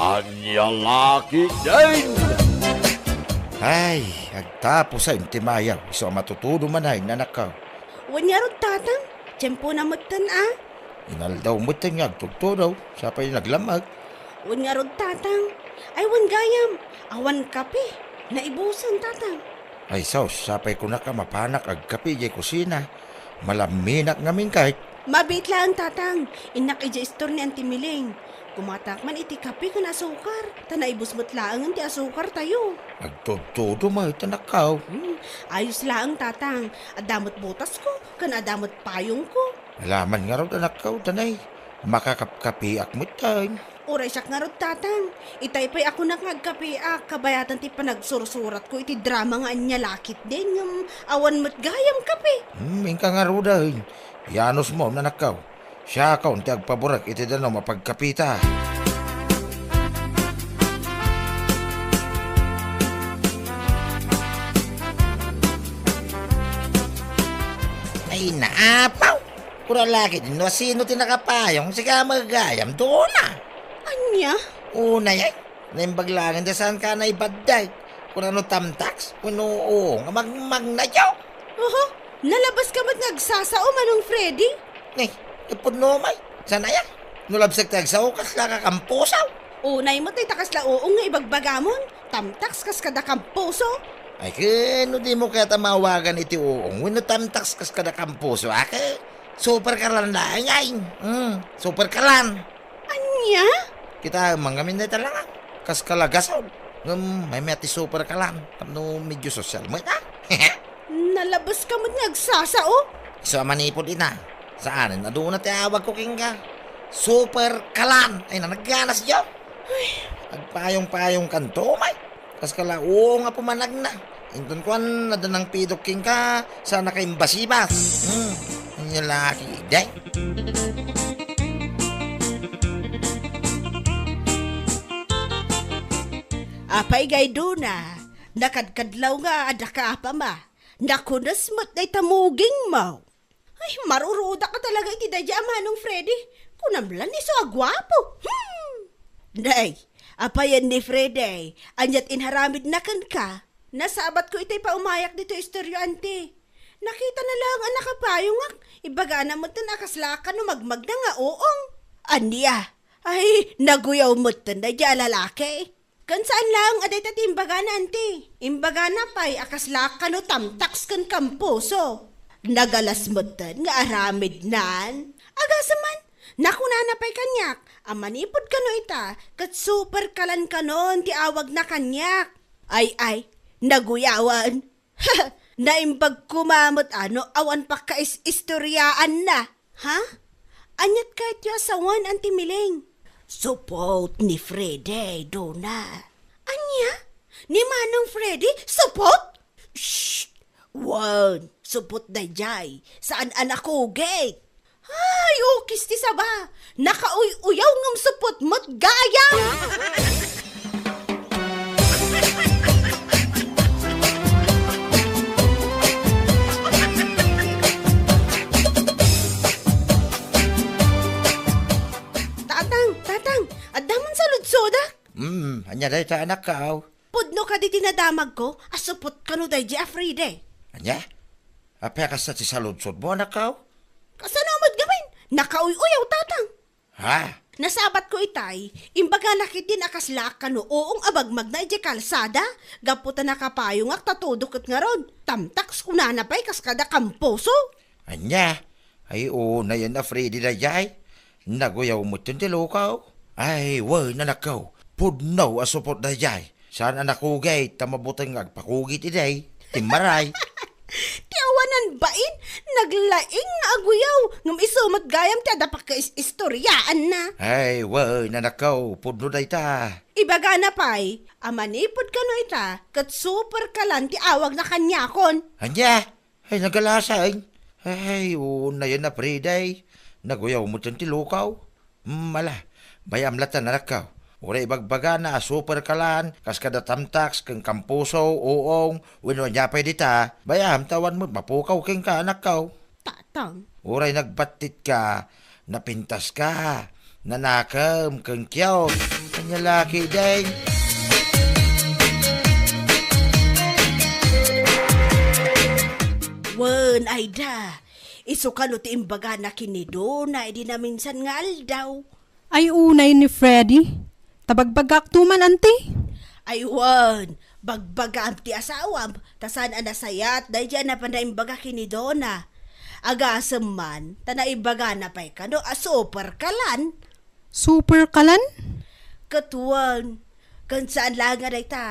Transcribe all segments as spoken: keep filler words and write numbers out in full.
Ania la ketdin? Ay, agtapusen ti mayaw, isu a matutudo manen, anakko. Wen ngarud, Tatang, tiempona metten a. Inaldaw metten nga agtudtudo, sa pay naglammeg. Wen ngarud, Tatang. Ay, wen gayam, awan kape. Naibusen, Tatang. Ay, sus, sa pay kunak a mapanak agkape idiay kusina. Malamminak ngamin ket. Mabiit laeng, Tatang. Innak idiay istor ni Auntie Miling. Kumatak man iti kape ken asukar, ta naibus met laengen ti asukartayo. Agtudtudo met, anakko. Hmm, ayos laeng, Tatang. Adda met botasko, ken adda met payongko. Ala man ngarud, anakko, danay. Makakapkapeak metten. Uray siak ngarud, Tatang. Itay pay a kunak nga agkapeak, kabayatan ti panagsursuratko iti drama nga ania la ketdin, ngem awan met gayam kape. Hmm, inka ngaruden. Ianusmo, anakko. Siakon ti agpaburek iti danum a pagkapeta. Ay, naapaw! Kuna la ketdin no sino ti nakapayong, sika met gayam, Dona. Ania? Unay, ay, naimbag laeng da saanka naibaddeg. Kuna no tamtaks, wenno uong a magmagnayo. Oho, nalabaska met nga agsasao, Manong Freddy? Ni, ipudno may. Saan aya? No labsek ti agsao, kaslaka kampusaw. Unay met dayta kasla uong nga ibagbagamon. Tamtaks kas kada kampuso. Ay, ken no dimo kayat a maawagan iti uong wenno tamtaks kas kada kampuso, a, ket super kalan laeng, ay. Hmm, super kalan. Ania? Kitaem man ngamin dayta langaw. Kas kalagasol. Ngem maymayat ti super kalan. Tapno medio sosyal met, a? Nalabaska met nga agsasao. Isu a manipud ita. Saanen a Dona ti awagko kenka. Super kalan. Ay, nanagganas, yo. Ay. Agpayong-payong kanto, may. Kas kala uong a pumanagna. Inton kuan, adda nangpidok kenka, saanka imbasibas. Hmm, ania la ketdin. Apay ngay, Dona, nakadkadlaw nga adda ka apama. Nakunes met dayta mugingmo. Ay, marurudak ka talaga iti daydiay a Manong Freddy. Kunam la ni isu a guapo. Hmm! Nay, apayen ni Freddy, aniat inharamidna kenka? Nasabatko itay paumayak ditoy istoryo, anti. Nakitana laeng a nakapayongak. Ibagana metten a kaslaak kano magmagna nga uong. Ania? Ay, naguyaw metten daydiay a lalaki. Ken saan laeng a dayta ti imbagana, anti. Imbagana pay a kaslaak kano tamtaks ken kampuso. Nagalas metten nga aramidnan. Agasem man, nakunana pay kaniak a manipud kano ita ket super kalan kanon ti awagna kaniak. Ay, ay, naguyawen. Naimbag koma met a no awan pakkais-istoriaanna. Ha? Aniat kayatyo a sawen, Anti Miling? Supot ni Freddy, Dona. Ania? Ni Manong Freddy? Supot? Shh! Wen, supot daydiay. Saan a nakugit. Ay, ukis ti saba! Nakauy-uyaw ngem supot met gayam! Tatang, tatang, adda man saludsodak? Hmm, ania dayta, anakko? Pudno kadi ti nadamagko a supot kano daydiay a Freddy. Ania? Apay a kasta ti saludsodmo, anakko? Kasano met gamin? Nakauy-uyaw, tatang. Ha? Nasabatko itay, imbagana ketdin a kaslaak kano uong a bagmagna idiay kalsada, gapu ta nakapayongak ta todo ket ngarud. Tamtaks kunana pay kas kada kampuso. Ania? Ay, unayen a Freddy daydiay. Naguyaw metten ti lukaw. Ay, wen, anakko. Pudno a supot daydiay. Saan a nakugit ta mabuteng nga agpakugit idiay. Timmaray. Ti awanan bain, naglaing nga aguyaw, ngem isu met gayam ti adda pakkais-istoriaanna. Ay, wen, anakko, pudno dayta. Ibagana pay a manipud kano ita ket super kalan ti awagna kaniakon. Ania? Ay, nagalasay. Ay, unayen a Freddy. Naguyaw metten ti lukaw. Hmm, ala, bay-am latta, anakko. Uray ibagbagana a super kalan, kas kada tamtaks ken kampuso, uong, wenno ania pay dita, bay-am ta awan met mapukaw kenka, anakko. Tatang. Uray nagbattitka, napintaska, Nanakem ken cute. Ania la ketdin? Wen, Aida. Isu kano ti imbagana ken ni Dona idi naminsan nga aldaw? Ay, unay ni Freddy. Ta bagbagakto man, anti? Ay, wen, bagbagaam ti asawam, ta saan a nasayat daydi a napan naimbaga ken ni Dona. Agasem man, ta naibagana pay kano a super kalan. Super kalan? Ket wen, ken saan laeng a dayta.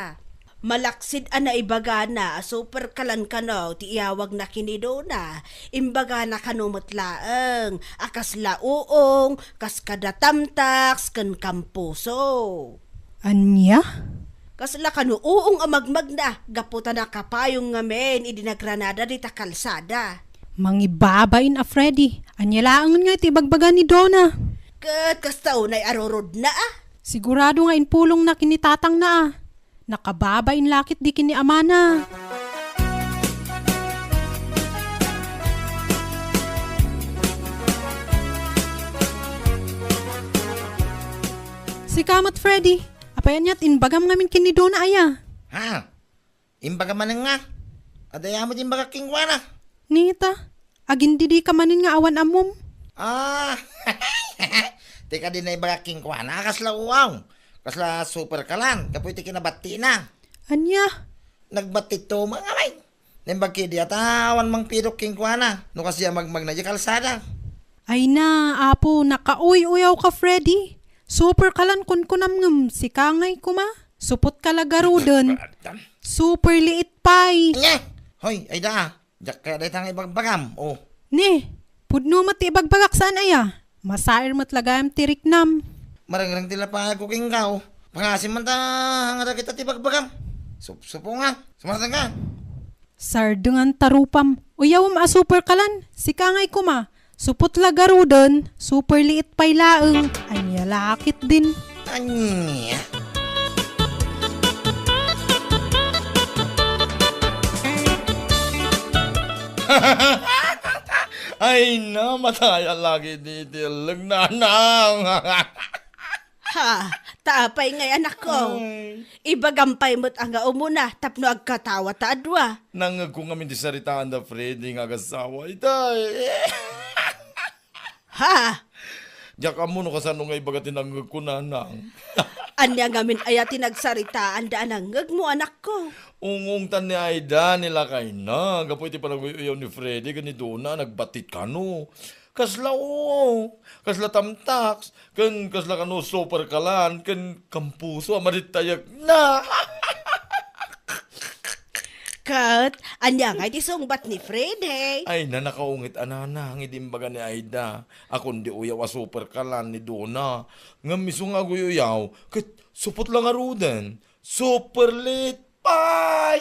Malaksid a naibagana a super kalan kano ti iyawagna ken ni Dona. Imbagana kano met laeng a kasla uong, kas kada tamtaks, ken kampuso. Ania? Kasla kano uong a magmagna, gapu ta nakapayong ngamin idi nagranada dita kalsada. Mangibabain a Freddy. Ania laengen nga iti ibagbaga ni Dona? Ket kasta unay a rurudna, a? Sigurado nga impulongna ken ni tatangna, a. Nakababain la ketdi ken ni amana. Sika met, Freddy. Apay aniat imbagam ngamin ken ni Dona, aya? Ha? Imbagam manen nga? Adda aya met imbagak kenkuana? Nita, agindidika manen nga awan ammom? Ah, ti kadi naibagak kenkuana, kasla uaw. Kasla super kalan, gapu iti kinabattina. Ania? Nagbattitto met ngamin. Naimbag ketdi a ta awan mangpidok kenkuana, no kasdiay a magmagna idiay kalsada. Ay na, Apo, nakauy-uyaw ka, Freddy. Super kalan kunkunam ngem sika ngay koma. Supot ka la garuden. Super liit pay. Ania? Hoy, Aida, a. Diak kaya dayta nga ibagbagam, o. Ni, pudno met ti ibagbagak saan aya. Masair met la gayam ti riknam. Marengreng ti lapayagko kenka, o. Pangasim man ta nga dagita ti ibagbagam. Supsupo nga. Sumarteng ka. Sardengan ta rupam. Uyawem a super kalan. Sika ngay koma. Supot la garuden, super liit pay laeng. Ania la ketdin? Ania? Ay na, matay a lagi di ti elleg, nanang. Ha, ta apay ngay, anakko? Ay. Ibagam pay met a nga umuna tapno agkatawa ta a dua. Nangngegko ngamin ti saritaan da Freddy nga agasawa, itay. Ha? Diak ammo no kasano nga ibaga ti nangngegko, nanang. Ania ngamin aya ti nagsaritaan da a nangngegmo, anakko? Ungongtan ni Aida ni lakayna gapu iti panaguy-uyaw ni Freddy ken ni Dona a nagbattit kano. Kasla uong, kasla tamtaks, ken kasla kano super kalan, ken kampuso a marittayekna. Ket, ania ngay ti sungbat ni Freddy? Ay, na, nakaungit a nanang idi imbaga ni Aida a kundi uyaw a super kalan ni Dona. Ngem isu nga aguy-uyaw, ket supot la ngaruden, super liit pay!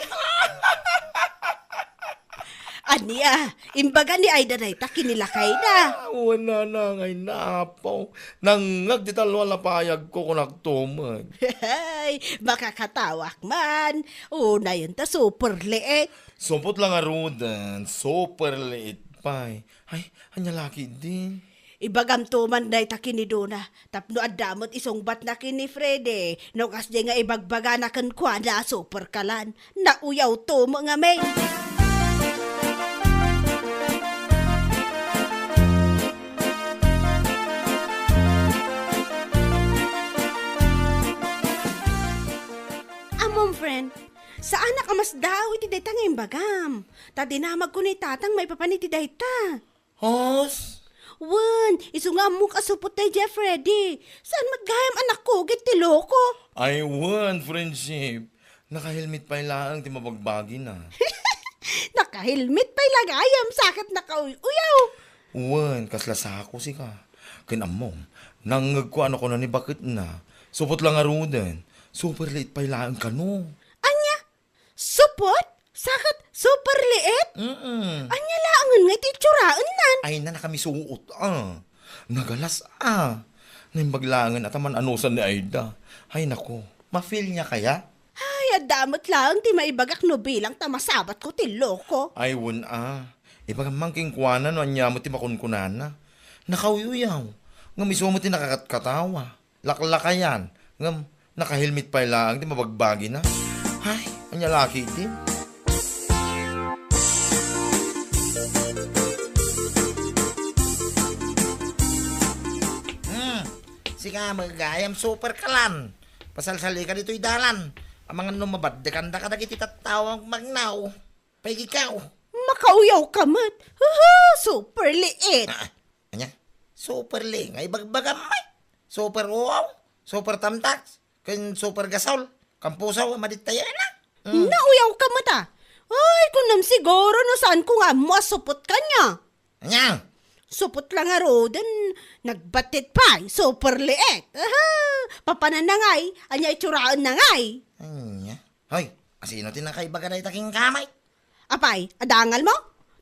Ania, imbaga ni Aida dayta ken ni lakayna? Ah, wen, nanang, ay na, Apo. Nangngeg ti tallo a lapayagko, kunakto met. Hay, makakatawak man. Unayen ta super liit. Supot la ngaruden, super liit pay. Ay, ania la ketdin? Ibagamto man dayta ken ni Dona, tapno adda met isungbatna ken ni Freddy, no kasdiay nga ibagbagana kenkuana a super kalan. Nauyawto met ngamin. Ammom, friend, saanak a masdaaw iti dayta nga imbagam. Ta dinamagko ni tatang maipapan iti dayta. Hos? Wen, isu nga ammok a supot daydiay a Freddy. Saan met gayam a nakugit ti loko? Ay, wen, friendship. Nakahelmet pay laeng ti mabagbagina. Nakahelmet pay la gayam, sa ket nakauy-uyaw. Wen, kasla sako sika. Ken ammom, nangngegko a nakuna ni baketna, supot la ngaruden, super liit pay laeng kano. Ania? Supot? Sa ket super liit? Mm-mm. Ania laengen nga iti itsuran nan? Ay, na, nakamisuot, a. Nagalas, a. Naimbag laengen a ta man-anusan ni Aida. Ay, nako. Ma-feel niya kaya? Ay, adda met laeng ti maibagak no bilang ta masabatko ti loko. Ay, wen, a. Ibagam man kenkuana no ania met ti makunkunana. Nakauy-uyaw. Ngem isu met ti nakakatkatawa. Laklakayan. Ngem naka-helmet pay laeng ti mabagbagina. Ay, ania la ketdin? Hmm, sika met gayam, super kalan. Pasalsalika ditoy dalan. Amangan no mabaddekandaka dagiti tattao a magnaw. Pay ikaw. Makauyaw ka met. Huhu, super liit. Ah, ania? Super liit nga ibagbagam met. Super uaw, super tamtax, ken super gasol, kampusaw, madittayen na. Mm. Nauyaw ka met, a. Ay, kunam siguro no saanko nga ammo a supot kaniak. Ania? Supot la ngaruden, nagbattit pay, super liit. Aha, papananna ngay, ania itsuraenna ngay? Ania? Hoy, asino ti nakaibaga dayta kenka met? Apay, adda angalmo?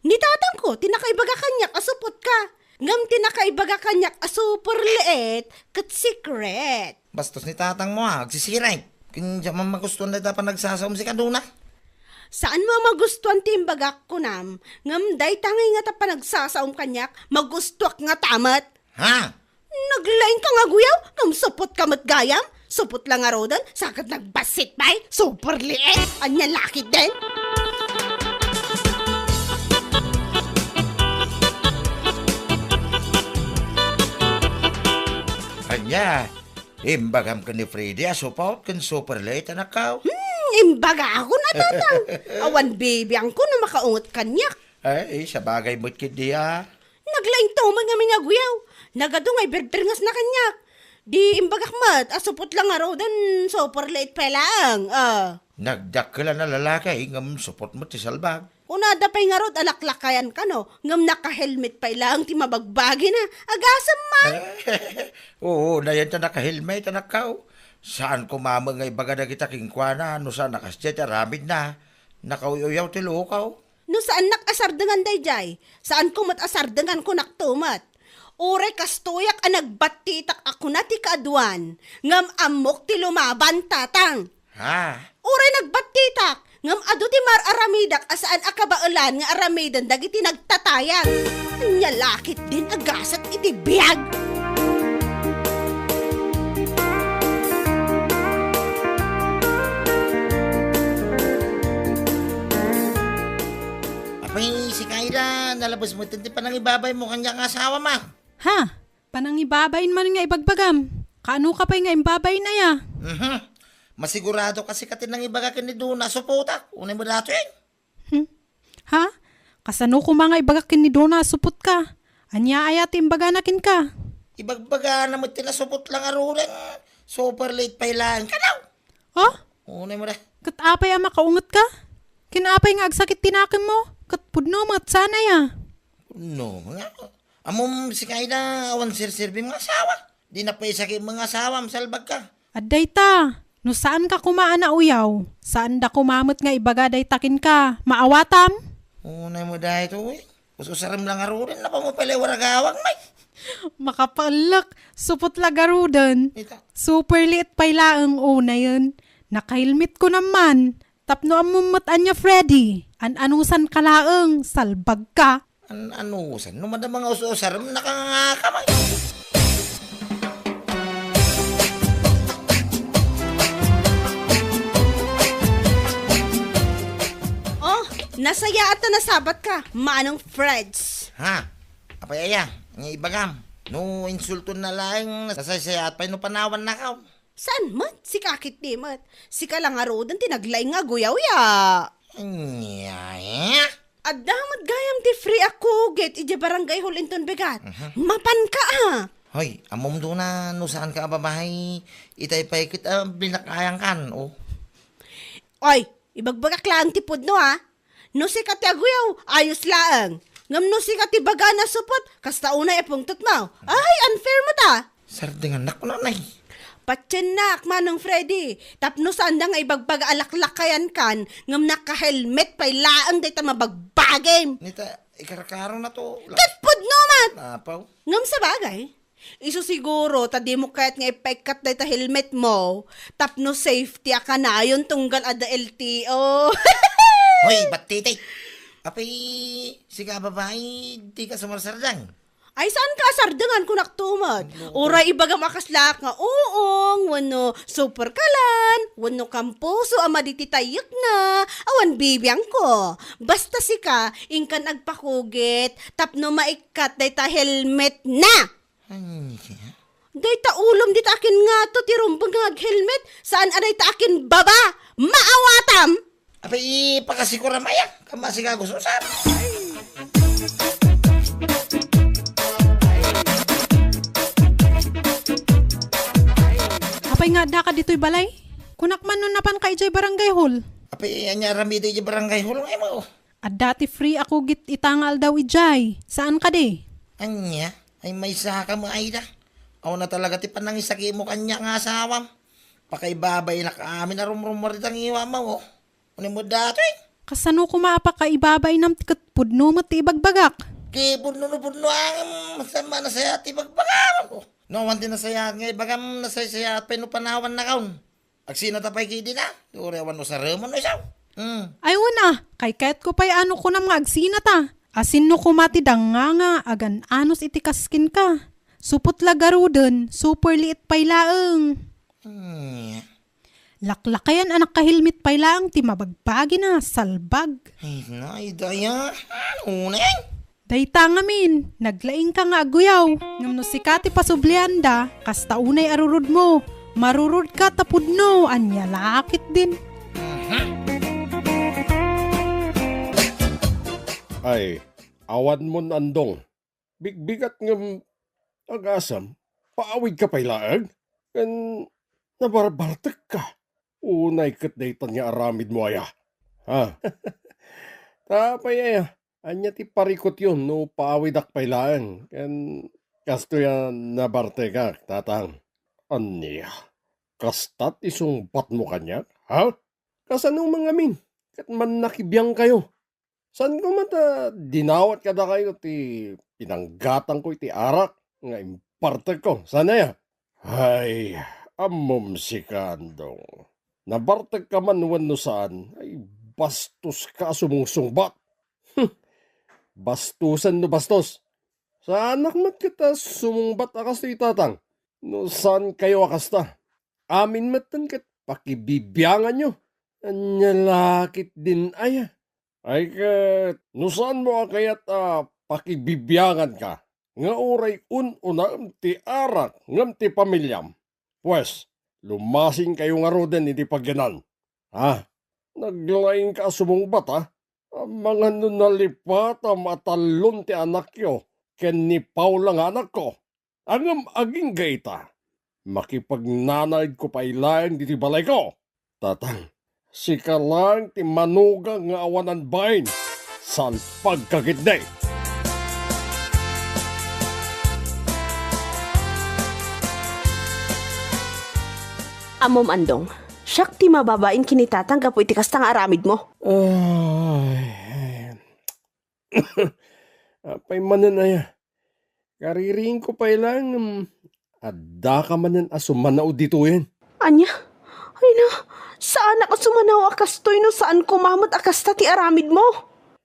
Ni tatangko ti nakaibaga kaniak a supot ka. Ngem ti nakaibaga kaniak a super liit ket secret. Bastos ni tatangmo, a, agsisiret. Ken diak man magustuan dayta panagsasaom, sika, Dona. Saanmo a magustuan ti imbagak, kunam, ngem dayta ngay ngata panagsasaom kaniak, magustuak ngata met. Ha? Naglaing ka nga aguyaw, ngem supot ka met gayam. Supot la ngaruden, sa ket nagbassit pay, super liit. Ania la ketdin? Ania, imbagam ken ni Freddy a supot ken super liit, anakko? Hmm, imbagakon a, tatang. Awan bibiangko no makaunget kaniak. Ay, sabagay met ketdi, a. Naglaing to met ngamin nga aguyaw. Nagadu nga iberberngosna kaniak. Di imbagak met a supot la ngaruden, super liit pay laeng, a. Nagdakkel a lalaki, ngem supot met ti salbag. Kunada pay ngarud a laklakayan kano, ngem naka-helmet pay laeng ti mabagbagina. Agasem man. Oo, nayen ta naka-helmet, anakko. Saan ko mamen nga ibaga dagita kenkuana, no saan a kasdiay ti aramidna. Nakauyaw ti lookaw. No saannak a sardengan daydiay, saanko met a sardengan, kunak to met. Uray kastoyak a nagbattitak a kuna ti kaaduan, ngem ammok ti lumaban, tatang. Ha? Uray nagbattitak, ngem adu ti mar-aramidak a saan a kabaelan nga aramiden dagiti nagtatayag. Ania la ketdin a gasat iti biag? Apay, sika, Ida, nalabes met ti panangibabaymo kaniak nga asawam, a. Ha? Panangibabain man nga ibagbagam? Kaano ka pay nga imbabain, aya? Mhm. Masigurado ka, sika ti nangibaga ken ni Dona a supotak. Unay mo datoyen. Hmm? Ha? Kasano koma nga ibagak ken ni Dona a supot ka? Ania aya ti imbagana kenka? Ibagbagana met ti nasupot la ngaruden. Super liit pay laeng. Kanaw! Oh? Unay mo da. Ket apay a makaunget ka? Ken apay nga agsakit ti nakemmo? Ket pudno met saan aya? Pudno nga. Ammom, sika, Ida, awan serserbim nga asawa. Di na pay sakit nga asawam, salbag ka. Adda ita, no saan ka koma a nauyaw, saan da koma met nga ibaga dayta kenka, maawatam? Unay mo daytoy. Us-usarem la ngaruden, napamupay la waragawak, may. Makapaellek, supot la garuden. Ita. Super liit pay laeng unayen. Naka-helmet ko naman. Tapno ammom met ania, Freddy, an-anusan ka laeng, salbag ka. An-anusan? No madama nga us-usarem, nakanganga ka, may. Oh, nasayaat ta nasabat ka, Manong Freds. Ha? Apay aya, nga ibagam. No insulton na laeng, nasaysayaat pay no panawan na ka. Saan met? Sika ketdi met. Sika la ngaruden ti naglaing nga aguyaw, ya. Ania, eh? Adda met gayam ti free a kugit idiay Barangay Hall inton bigat. Mhm. Mapan ka, a. Hoy, ammom, Dona, no saan ka a babai, itay pay ket a binakayan kan, oh. Oy, ibagbagak laeng ti pudno, a. No sika ti aguyaw, ayos laeng. Ngem no sika ti bagana supot, kasta unay a pungtotmo. Ay, unfair met, a. Sardengannak, kunam, nay. Patiennak, Manong Freddy. Tapno saanda nga ibagbaga a laklakayan kan, ngem naka-helmet pay laeng dayta mabagbagim. Nita, ikarkarona to. Ket pudno met. Apaw. Ngem sabagay, isu siguro ta dimo kayat nga ipaikkat dayta helmet mo, tapno safety a kanayon tunggal adda L T O. Hoy, battiti. Apay, sika babai, dika sumarsardeng. Ay, saan ka asardengan, kunak to met. Ano? Uray ibagam a kaslaak nga uong, wenno super kalan, wenno kampuso a madi ti tayyekna, awan bibiangko. Basta sika, inkan agpakugit, tapno maikkat dayta helmet na. Anya? Dayta ulom dita akin ngato ti rumbeng nga aghelmet, saan a dayta akin baba, maawatam! Apay, ipakasikuram aya, kama sika gusto sa. Apay nga adda ka ditoy balay? Kunak man no napan ka idiay barangay hall. Apay, anya aramid idiay barangay hall nga imo? Adda ti free a kugit ita nga aldaw idiay. Saan kadi? Anya? Ay, maysa ka mo, Aida. Awan na talaga ti panangisakimo kaniak nga asawam. Pakaibabainak amin a rumrummuar dita ngiwam, oh. Unim mo datoy? Kasano koma a pakaibabainam ti ket pudno met ti ibagbagak? Ki pudno no pudno ang sama nasayat ti ibagbagak ko. No, awan ti nasayat nga ibagam nasaysayaat pay no panawan na kaon. Agsinata pay kidi na. Uray awan no sareman no isaw. Hmm. Ay, una, kay kayatko pay ano kunam nga agsinata. Asin no koma ti dangnganga, agan-anos iti kaskinka. Supot la garuden, super liit pay laeng. Hmm. Laklakayan a nakahilmit pay laeng ti mabagbagina, salbag. Ay, na, ay, daya. Ano na yan? Dayta ngamin, naglaingka nga agguyaw. Ngem no sika ti pasublianda, kasta unay a rurodmo. Marurodka ta pudno, ania la ketdin. Ay, awanmon, Andong. Bigbigat ngem agasem, paawidka pay laeng? Ken nabarbartekka. Unay ket daytan nga aramidmo aya. Ha? Ta apay aya, ania ti parikutyo no paawidak pay laeng? Ken kastoy a nabartekak, tatang. Ania? Kasta ti sungbatmo kaniak? Ha? Kasano man ngamin? Ket mannakibiangkayo. Saan koma ta dinawat kadakayo ti pinanggatangko iti arak nga impartekko? Saan aya? Ay, ammom sika, Andong. Nabartekka man wenno saan, ay bastoska a sumungsungbat. Hmm. Bastosen no bastos. Saanak met ket a sumungbat a kastoy, tatang. No saankayo a kasta, amin metten ket pakibibianganyo. Ania la ketdin aya? Ay ket, no saanmo a kayat a pakibibianganka, nga uray un-unaem ti arak ngem ti pamiliam, pues, lumasinkayo ngaruden iti pagyanan. Ha? Naglaingka a sumungbat, ha? Amangan no nalipatam a tallon ti anakyo ken ni Paula nga anakko. Ngem agingga ita, makipagnanaedko pay laeng ditoy balayko. Tatang, sika laeng ti manuga nga awanan bain. Salpagka ketdi. Ammom, Andong, siak ti mababain ken ni tatang gapu iti kasta nga aramidmo. Ay, apay manen aya? Kaririingko pay laeng, ngem addaka manen a sumanao ditoyen. Ania? Ay na, saanak a sumanao a kastoy no saan koma met a kasta ti aramidmo.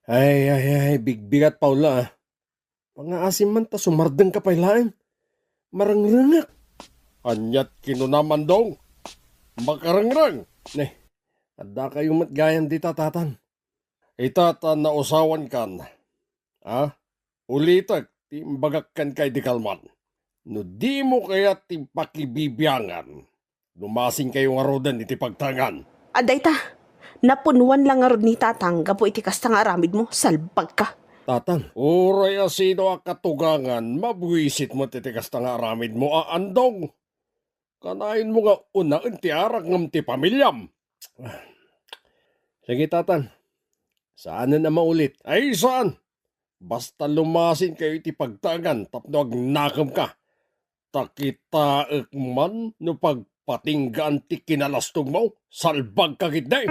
Ay, ay, ay, bigbigat, Paula, ah. Pangaasim man ta sumardengka pay laeng. Marengrengak. Aniat kinunam, Andong? Makarengreng. Ne, addakayo met gayam dita, tatang. Ita ta nausawankan. Ah, ulitek ti imbagak kenka idi kalman. No dimo kayat ti pakibibiangan, lumasinkayo ngaruden iti pagtaengan. Adda ita, napunwan la ngarud ni tatang gapu iti kasta nga aramidmo, salbagka. Tatang, uray a sino a katugangan, mabuisit met iti kasta nga aramidmo a Andong. Kanayon mo nga unaen ti arak ngem ti pamiliam. Sige, tatang. Saanen a maulit. Ay, saan? Basta lumasinkayo iti pagtaengan tapno agnakemka. Ta kitaek man no pagpatinggaan ti kinalastogmo, salbagka ketdi.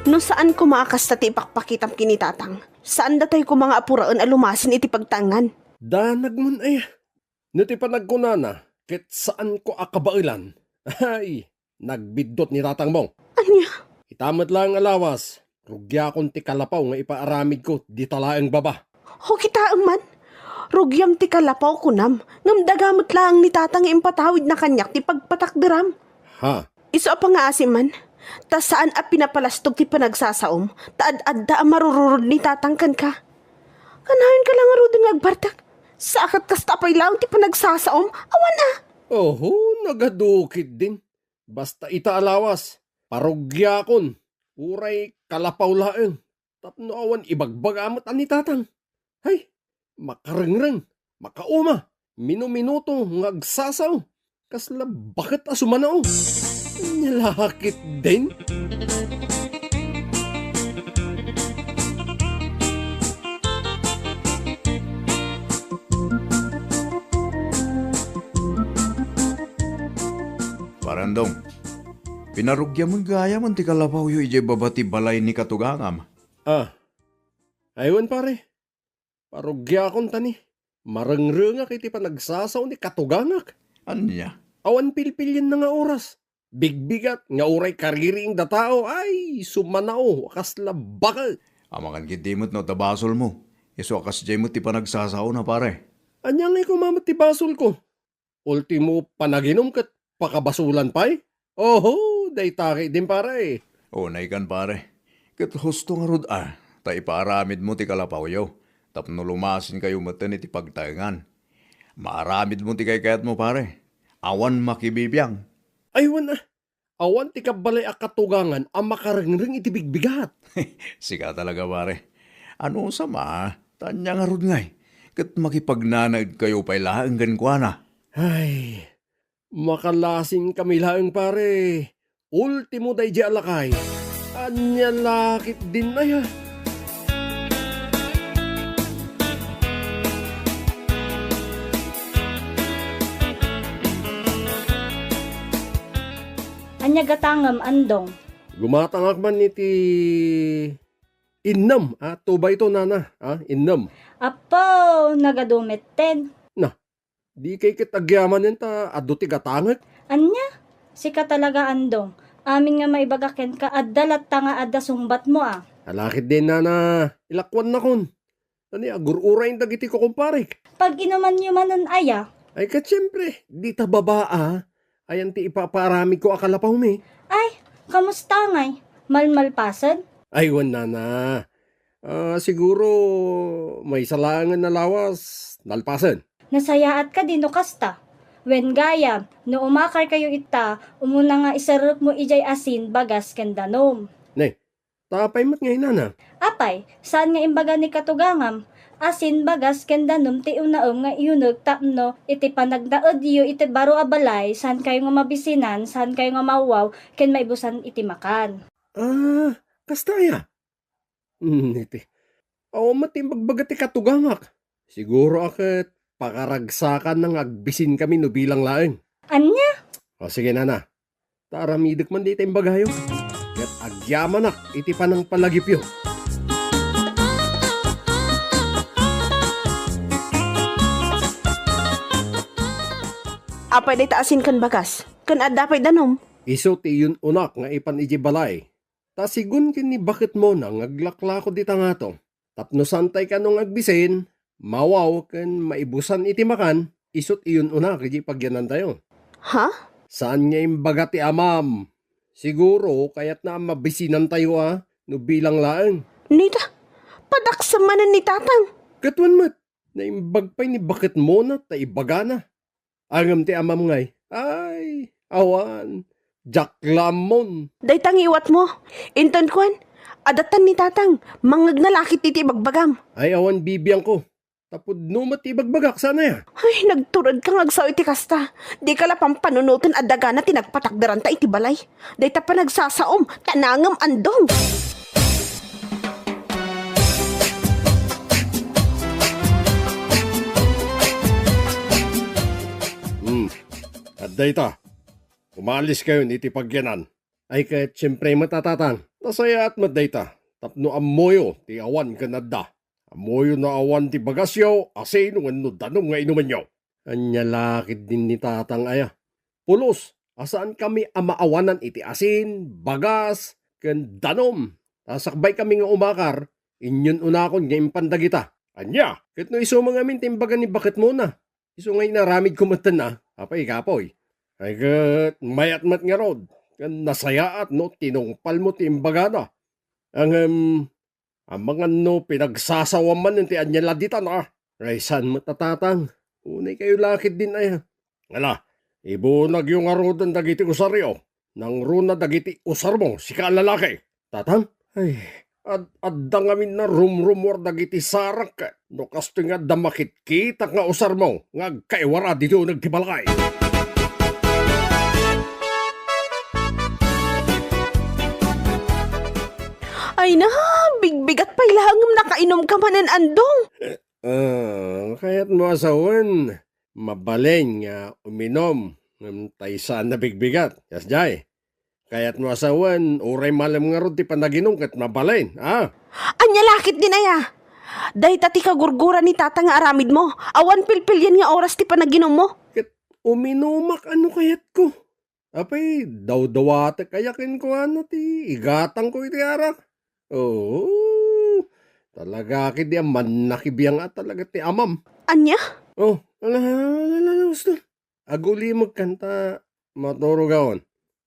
No saan koma a kasta ti ipakpakitam ken ni tatang, saan datoy koma nga apuraen a lumasin iti pagtaengan. Danagmon aya. No ti panagkunana, ket saanko a kabaelan. Ay, nagbiddut ni tatangmo. Ania? Ita met laeng a lawas. Rugiakon ti kalapaw nga ipaaramidko dita laeng baba. O, kitaem man. Rugiam ti kalapaw, kunam. Ngem daga met laeng ni Tatang nga impatawidna kaniak ti pagpatakderam. Ha? Isu a pangngaasim man, ta saan a pinapalastog ti panagsasaom, ta ad-adda a marururod ni Tatang kenka. Kanayon ka la ngaruden nga agbartek. Sa ket kasta pay laeng ti panagsasaom, awan a. Oho, nagadu ketdin. Basta ita a lawas, parugiakon, uray kalapaw laeng, tapno awan ibagbaga met a ni Tatang. Hay, makarengreng, makauma, minuminuto nga agsasao. Kasla baket a sumanao. Ania la ketdin? Pare Andong, pinarugiam gayam ti kalapawyo idiay baba ti balay ni katugangam. Ah, aywan, pare. Parugiakon ta ni, marengrengak iti panagsasao ni katugangak. Ania? Awan pilpilienna nga oras. Bigbigat nga uray kaririingda tao, ay, sumanao, kasla baket. Amangan ketdi met no adda basolmo. Isu a kasdiay met ti panagsasaona, pare. Ania ngay koma met ti basolko? Ultimo, panaginum ket pakabasolan pay? Oho, dayta ketdin, pare. Unaykan, pare. Ket husto ngarud a, ta ipaaramidmo ti kalapawyo, tapno lumasinkayo metten iti pagtaengan. Maaramidmo ti kaykayatmo, pare. Awan makibibiang. Aywan a, awan ti kabbalay a katugangan a makarengreng iti bigbigat. Sika talaga, pare. Anusam a, ta ania ngarud ngay, ket makipagnanaedkayo pay laeng kenkuana. Ay, makalasin kami laeng, pare. Ultimo daydiay a lakay. Ania la ketdin aya? Ania gatangem, Andong? Gumatangak man iti innem a two by two, nana, a, innem. Apo, nagadu metten. Na, dikay ket agyamanen ta adu ti gatangek. Ania? Sika talaga, Andong. Amin nga maibaga kenka, adda latta nga adda sungbatmo a. Ala ketdin, nana, ilakuannakon. Ani, agur-uray dagiti kukumparek. Pag-inumanyo manen aya? Ay, ket siempre, dita baba a. Ayan ti ipapaaramidko a kalapawmi. Ay, kamusta ngay? Malmalpasen? Ay, wen, nana. Ah, siguro, maysa laengen a lawas, nalpasen. Nasayaat kadi no kasta. Wen gayam, no umakarkayo ita, umuna nga iserrekmo idiay asin, bagas, ken danum. Ne, ta apay met ngay, nana? Apay, saan nga imbaga ni katugangam? Asin, bagas, ken danum ti unaem nga iyuneg tapno iti panagnaedyo iti baro a balay, saankayo nga mabisinan, saankayo nga mawaw, ken maibusan iti makan. Ah, kasta aya? Hmm, iti. Awan met ti imbagbaga ti katugangak. Siguro a ket pakaragsakanna nga agbisinkami no bilang laeng. Ania? O, sige, nana. Ta aramidek man dayta imbagayo. Ket agyamanak iti panangpalagipyo. Apay dayta asin ken bagas? Ken adda pay danum? Isu ti iyun-unak nga ipan idiay balay. Ta sigun ken ni baketmona nga aglaklako dita ngato. Tapno saantay kano nga agbisin, mawaw ken maibusan iti makan, isut' iyun-unak idiay pagyanantayo. Ha? Saan nga imbaga ti amam? Siguro, kayatna a mabisinantayo a, no bilang laeng. Nita, padaksem manen ni Tatang. Ket wen met, naimbag pay ni baketmona ta ibagana. Ngem ti amam ngay, ay, awan, diak la ammon. Dayta nga iwatmo, inton kuan, adatan ni Tatang, mangngegna la ket iti ibagbagam. Ay, awan bibiangko. Ta pudno met ti ibagbagak, saan aya? Ay, nagturedka nga agsao iti kasta. Dika la pampanunoten a dagana ti nagpatakderanta iti balay. Dayta panagsasaom, ta nangem, Andong. Hmm. Adda ita. Umaliskayon iti pagyanan. Ay ket siempre met a, Tatang. Nasayaat met dayta. Tapno ammoyo ti awan ken adda. Ammoyo no awan ti bagasyo, asin wenno danum nga inumenyo. Ania la ketdin ni Tatang aya? Pulos a saankami a maawanan iti asin, bagas, ken danum. Ta sakbaykami nga umakar, inyun-unakon nga impan dagita. Ania? Ket no isu man ngamin ti imbaga ni baketmona, isu nga inaramidko metten a, apay, kapoy. Ay ket mayat met ngarud, ken nasayaat no tinungpalmo ti imbagana. Ngem, amangan no pinagsasawam manen ti ania la ditan a. Ay, saan met a, tatang? Unay kayo lakit din aya. Ala, ibunagyo ngaruden dagiti usaryo. Nangruna dagiti usarmo, sika a lalaki. Tatang? Ay, ad-, adda ngamin a rumrumuar dagiti sarak. No kastoy nga adda makitkitak nga usarmo nga agkaiwara ditoy uneg ti balay. Ay na, bigbigat pay laeng ngem nakainom ka manen, Andong. Ah, kayat mo a sawen, mabalin nga uminom ngem tay saan a bigbigat. Kasdiay, kayat mo a sawen, uray malem ngarud ti panaginum ket mabalin, a? Ania lakit din aya? Dayta ti kagurgura ni Tata nga aramidmo. Awan pilpilian nga oras ti panaginummo. Ket uminumak a no kayatko. Apay, dawdawatek aya kenkuana ti igatangko iti arak. Oo, talaga ketdi a mannakibiang a talaga ti amam. Ania? Oh, ala, ala, ala, ala, gusto. Agulimegkan ta maturogakon.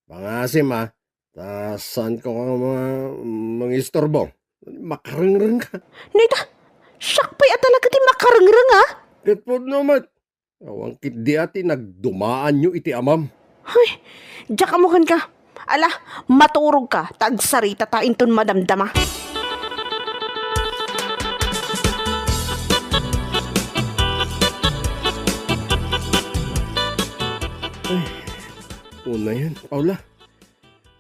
Pangasim a, ta saanko nga ma-, mangistorbo. Makarengreng ka. Nita, siak pay a talaga ti makarengreng a? Ket pudno met. Awan ketdi a ti nagdumaanyo iti amam. Ay, diak ammo kenka. Ala, maturog ka, ta agsarita ta inton madamdama. Ay, unayan, Paula.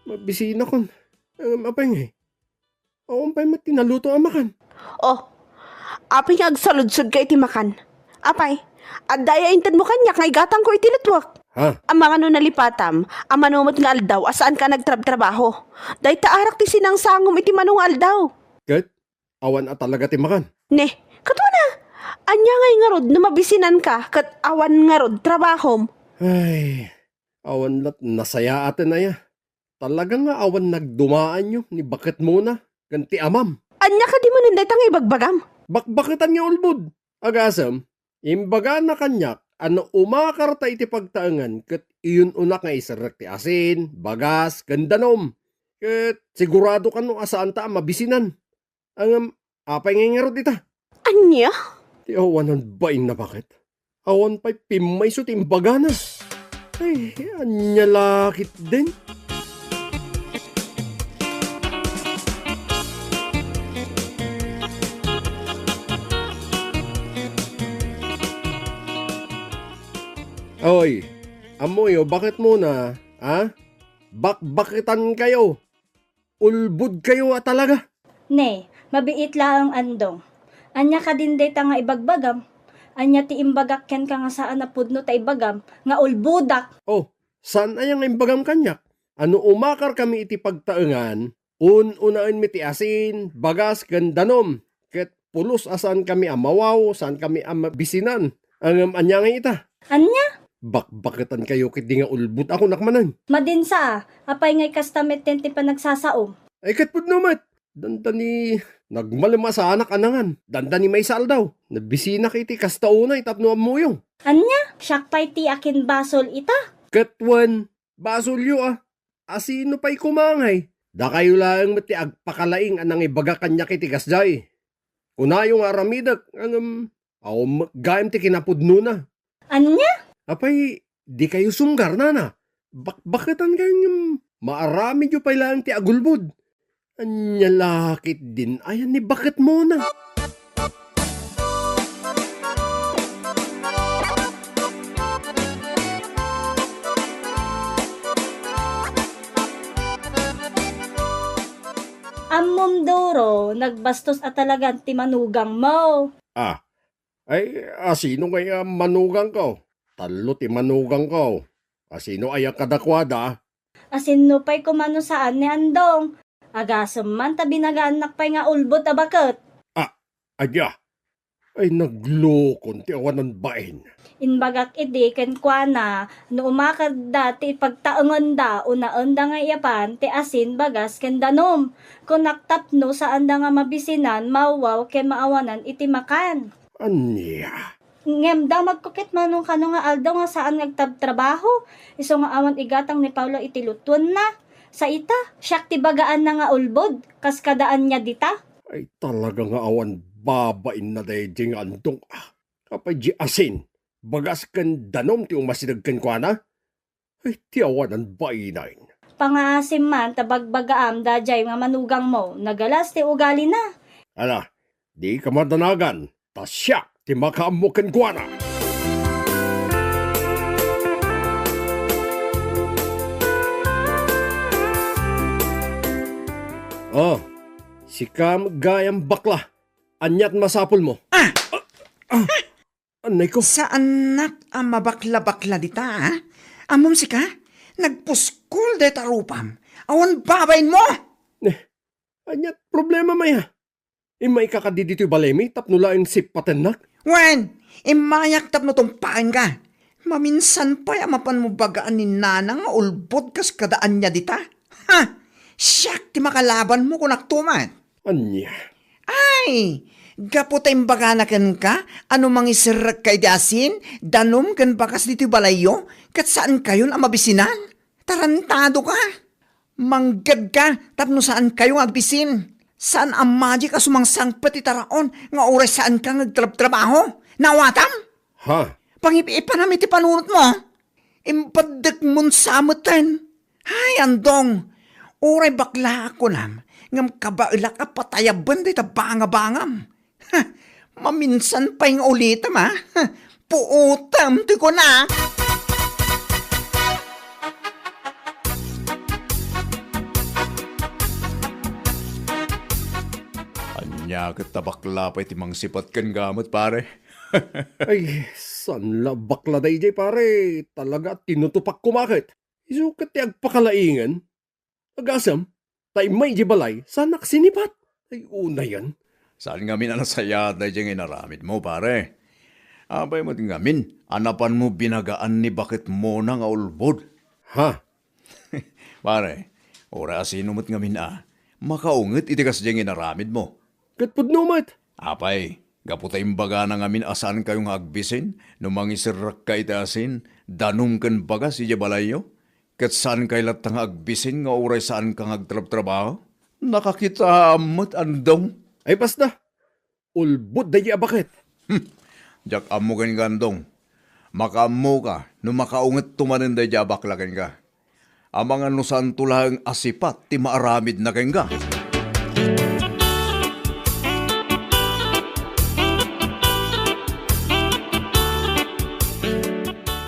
Mabisinakon. Ngem apay ngay? Awan pay met ti naluto a makan. Oh, apay nga agsaludsodka iti makan? Apay, adda aya intedmo kaniak nga igatangko iti lutwak? Ha? Amangan no nalipatam, a mano met nga aldaw a saanka a nagtrabtrabaho. Dayta arak ti sinangsangom iti mano nga aldaw. Ket awan a talaga ti makan? Ne, ket kuna, ania ngay ngarud no mabisinanka ket awan ngarud trabahom? Ay, awan lat nasayaaten aya. Talaga nga awan nagdumaanyo ni baketmona ken ti amam. Ania kadi manen dayta nga ibagbagam? Bakbaketan nga ulbod. Agasem, imbagana kaniak a no umakarta iti pagtaengan ket iyun-unak nga iserrek ti asin, bagas, ken danum. Ket sigurado kano a saanta a mabisinan. Ngem, apay ngay ngarud ita? Ania? Ti awanan bain a baket. Awan pay pimmayso ti imbagana. Ay, ania la ketdin? Oy, ammoyo, baketmona, a? Bakbaketankayo. Ulbodkayo a talaga. Ne, mabiit laeng, Andong. Ania kadin dayta nga ibagbagam? Ania ti imbagak kenka nga saan a pudno ta ibagam nga ulbodak? Oh, saan aya nga imbagam kaniak? A no umakarkami iti pagtaengan, un-unaenmi ti asin, bagas, ken danum. Ket pulos a saankami a mawaw, saankami a mabisinan. Ngem ania ngay ita? Ania? Bakbaketankayo ketdi nga ulbod a kunak manen. Madinsa a, apay ngay kasta metten ti panagsasaom? Ay, ket pudno met. Dandani nagmalem a saanak a nangan. Dandani maysa aldaw, nabisinak iti kasta unay tapno ammoyo. Ania? Siak pay ti akinbasol ita? Ket wen, basolyo a. Asino pay koma ngay? Dakayo laeng met ti agpakalaing a nangibaga kaniak iti kasdiay. Kunayo nga aramidek, ngem awan met gayam ti kinapudnona. Ania? Apay, dikayo sunggar, nana? Bakbaketankayo ngem maaramidyo pay laeng ti agulbod. Ania la ketdin aya ni baketmona? Ammom, Doro, nagbastos a talagan ti manugangmo. Ah, ay, asino ngay a manugangko? Tallo ti manugangko. Asino aya kadakuada? Asino pay koma no saan ni Andong? Agasem man ta binagaannak pay nga ulbod a baket. Ah, adda. Ay, naglukon ti awanan bain. Imbagak idi kenkuana no umakadda ti pagtaengenda, unaenda nga iyapan ti asin, bagas, ken danum. Kunak tapno saanda nga mabisinan, mawwaw, ken maawanan iti makan. Ania? Ngem damagko ket mano kano nga aldaw nga saan nga agtrabtrabaho. Isu nga awan igatang ni Paolo iti lutuenna. Sa ita, siak ti bagaanna nga ulbod, kas kada ania dita. Ay, talaga nga awan babainna daydiay nga andong, ah. Apay di asin, bagas ken danum ti umasideg kenkuana? Ay, ti awanan bainen. Pangaasim man ta bagbagaam daydiay nga manugangmo, nagalas ti ugalina. Ala, dika madanagan, ta siak ti makaammo kenkuana. Oh, sika gayam bakla. Aniat masapulmo? Ah! Ah! Anay ko. Saannak a mabaklabakla dita, a? Ammom sika? Nagpuskol dayta rupam. Awan babainmo! Ne, aniat problema, maya? Immayka kadi ditoy balaymi tapno laeng sippatennak? Wen, immayak tapno tumpaenka. Maminsan pay a mapanmo bagaan ni Nana nga ulbod kas kada ania dita? Ha! Siak ti makalabanmo, kunakto met. Ania? Ay, gapu ta imbagana kenka a no mangiserrekka iti asin, danum ken bagas ditoy balayyo, ket saankayon a mabisinan. Tarantadoka. Manggedka tapno saankayo nga agbisin. Saan a magic a sumangsangpet ti taraon nga uray saanka nga agtrabtrabaho. Naawatam? Ha? Pangip-ipanam iti panunotmo. Impaddekmon sa metten. Ay, Andong, uray baklaak kunam, ngem kabaelak a patayaben dayta bangabangam. Ha, maminsan pay nga ulitem, a? Ha, puotem ti kuna. Ania ket ta bakla pay ti mangsipat kenka met, pare? Ay, saan la bakla daydiay, pare. Talaga a tinutupak koma ket. Isu ket ti agpakalaingen. Agasem, ta immay idiay balay, saanak sinipat. Ay, unayen. Saan ngamin a nasayaat daydiay nga inaramidmo, pare. Apay met ngamin a napanmo binagaan ni baketmona nga ulbod? Ha? Pare, uray a sino met ngamin a makaunget iti kasdiay nga inaramidmo. Ket pudno met. Apay, gapu ta imbagana ngamin a saankayo nga agbisin no mangiserrekka iti asin, danum ken bagas idiay balayyo? Ket saankayo latta nga agbisin nga uray saanka nga agtrabtrabaho? Nakakitaam met, Andong. Ay, basta. Ulbod daydiay a baket. Hmm. Diak ammo kenka, Andong. Makaammoka no makaungetto manen daydiay a bakla kenka. Amangan no saanto laeng a sipat ti maaramidna kenka.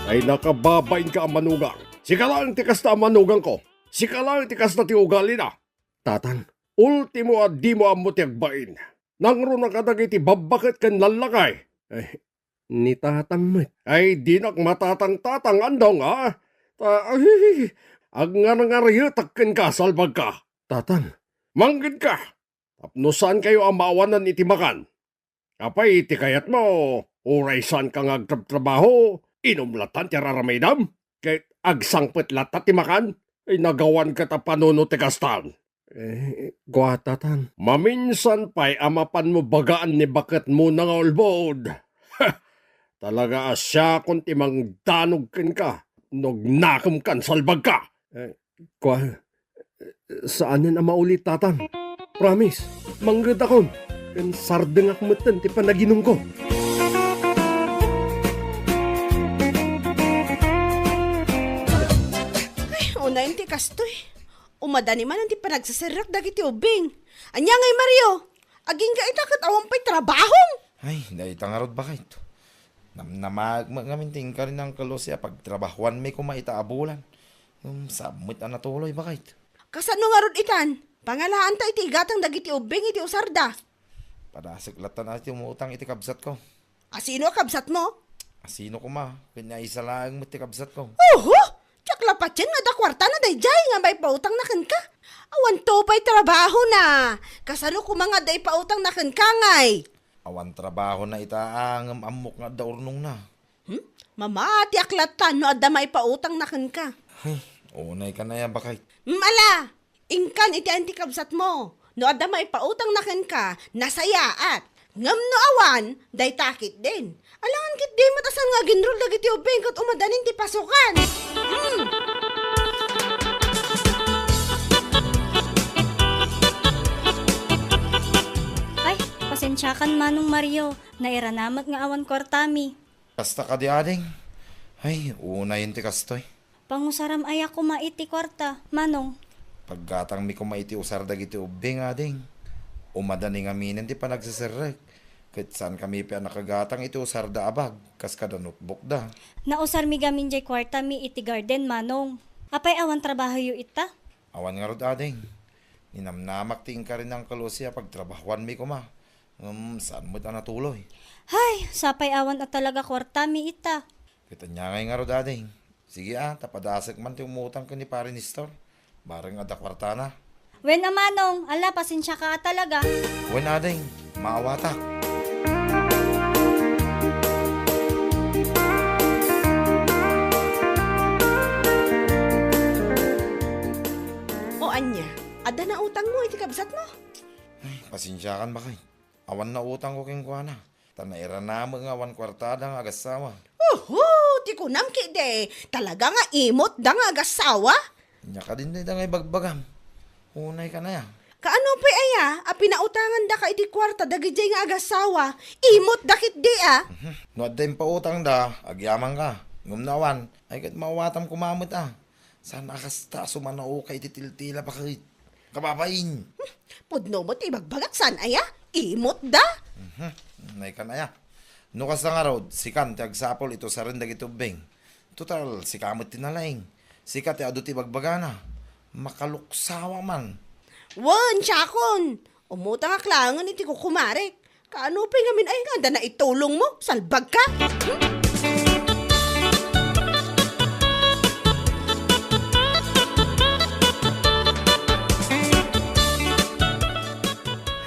Ay, nakababainka a manugang. Sika laeng ti kasta a manugangko. Sika laeng ti kasta ti ugalina. Tatang, ultimo a dimo ammo ti agbain. Nangruna kadagiti babbaket ken lallakay. Ay, ni tatang met. Ay, dinak matatang-tatang, Andong, a? Ta, ay, agngarngaryetak kenka, salbagka. Tatang. Manggedka, tapno saankayo a maawanan iti makan. Apay ti kayatmo, uray saanka nga agtrabtrabaho, inum lattan ti ar-aramidem? Ket agsangpet latta ti makan? Ay, nagawan ket a panunot ti kastan. Eh, kua, Tatang. Maminsan pay a mapanmo bagaan ni baketmona nga ulbod. Ha! Talaga a siakon ti mangdanog kenka no agnakemkan, salbagka. Eh, kua, saanen a mauli, Tatang. Promise, manggedakom. Ken sardengak metten ti panaginumko. Ay, unayen ti kastoy. Umadani manen ti panagseserrek dagiti ubbing. Ania ngay, Mario? Agingga ita ket awan pay trabahom? Ay, dayta ngarud, baket. Namnamaek met ngamin ti inkari ni Uncle Jose a pagtrabahuanmi koma ita a bulan. Ngem saan met a natuloy, baket. Kasano ngarud itan? Pangalaanta iti igatang dagiti ubbing iti usarda. Padasek latta ti umutang iti kabsatko. Asino a kabsatmo? Asino koma? Ken ni Aisa laeng met ti kabsatko. Oho! Diak la patien nga adda kuartana daydiay nga maipautangna kenka. Awanto pay trabahona. Kasano koma nga adda ipautangna kenka ngay? Awan trabahona ita a ngem ammok nga adda urnongna. Hmm? Mamatiak latta no adda maipautangna kenka. Ay, unay ka na ya, baket. Hmm, ala! Inkan iti ayan ti kabsatmo. No adda maipautangna kenka, nasayaat. Ngem no awan, dayta ketdin. Alangan ketdi met a saan nga aginrol dagiti ubbing ket umadanin ti pasokan. Hmm. Ay, pasensiakan, Manong Mario. Nairanamek nga awan kuartami. Kasta kadi, ading? Ay, unayen ti kastoy. Pangusaram aya koma iti kuarta, Manong? Paggatangmi koma iti usar dagiti ubbing, ading. Umadani ngaminen ti panagseserrek. Ket saankami pay a nakagatang iti usarda a bag, kas kada notebookda. Nausarmi gamin jay kuartami iti garden, Manong. Apay awan trabahoyo ita? Awan ngarud, ading. Ninamnamak ti inkari ni Uncle Jose a pagtrabahoanmi koma. Ngem saan met a natuloy. Hay, sapay awan a talaga kuartami ita. Ket ania ngay ngarud, ading? Sige a, ta padasek man ti umutang ken ni Pare Nestor. Bareng adda kuartana. Wen a, Manong, ala, pasensiaka a talaga. Wen, ading, maawatak. O ania, adda nautangmo iti kabsatmo? Ay, pasensiakan, baket. Awan nautangko kenkuana. Ta nairanamek nga awan kuartada nga agassawa. Oho! Ti kunam ketdi, talaga nga imotda nga agassawa? Ania kadin dayta nga ibagbagam? Unay ka na ya. Kaano pay aya a pinautangandaka iti kuarta dagidiay nga agassawa? Imotda ketdi a. Mhm. No adda impautangda, agyamanka. Ngem no awan, ay ket maawatam koma met a. Saan a kasta a sumanaoka iti tiltila, baket? Kababain! Hmm, pudno met ti ibagbagak, saan aya? Imotda? Mhm. Nay kan aya. No kasta ngarud, sikan ti agsapul iti usaren dagiti ubbing. Total, sika met ti nalaing. Sika ti adu ti ibagbagana. Makaluksawa man. Wen, siakon. Umutangak laengen iti kukumarek. Kaano pay ngamin ay nga adda naitulongmo? Salbagka? Hmm?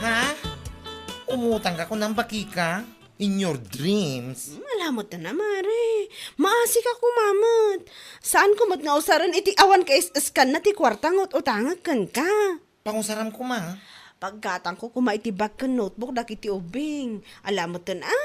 Ha? Umutangka kunam, bakika? In your dreams? Hmm, ala met na, mare. Maasika koma met. Saanko met nga usaren iti awan kaes-eskanna ti kuarta nga ut-utangek kenka. Pangusaram koma. Paggatangko koma iti bag ken notebook dagiti ubbing. Ala meten a.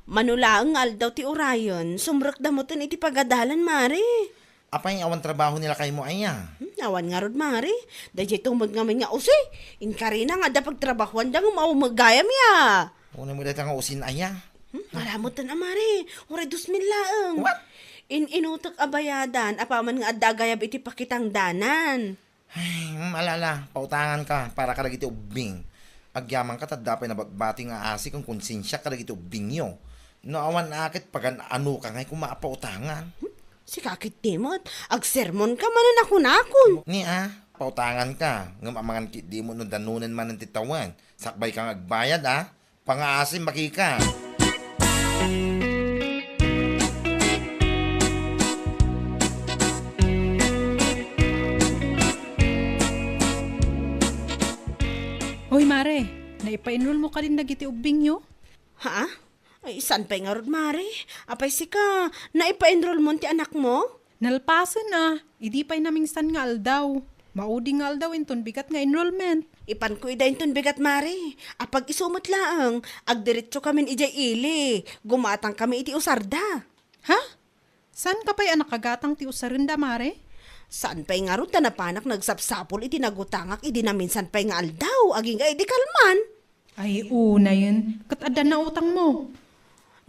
Mano laeng nga aldaw ti urayen, sumrekda meten iti pagadalan, mare. Apay, awan trabaho ni lakaymo aya? Hmm, awan ngarud, mare. Daydiay tumod ngamin nga usi. Inkarina nga adda pagtrabahoanda ngem awan met gayam ya. Unay mo dayta nga usin aya? Hmm, ala meten a, mare. Uray dos mil laeng. What? In-inutek a bayadan, apaman nga adda agayab iti pakitangdanan. Ay, mm, ala, ala, pautangan ka para kadagiti ubbing. Agyaman ka, ta adda pay nabatbati nga asi ken konsensia kadagiti ubbingyo. No awan a ket pagan-ano ka ngay koma a pautangan. Hmm? Sika ketdi met, agsermon ka manen a kunakon. Ni a, pautangan ka, ngem amangan ketdi met no danonen manen ti tawen, sakbay ka nga agbayad a. Pangaasim, bakika. Hoy, mare, naipa-enroll mo kadin dagiti ubbingyo? Ha? Ay, saan pay ngarud, mare? Apay sika, naipa-enrollmon ti anakmo? Nalpasen a, idi pay namingsan nga aldaw. Maudi nga aldaw inton bigat nga enrollment. Ipanko ida inton bigat, mare. Apag-isu met laeng, agdiretso kamin idiay ili. Gumatang kami iti usarda. Ha? Saan ka pay a nakagatang ti usarenda, mare? Saan pay ngarud ta napanak nagsapsapul iti nagutangak idi naminsan pay nga aldaw, agingga idi kalman. Ay, unayen, ket adda nautangmo.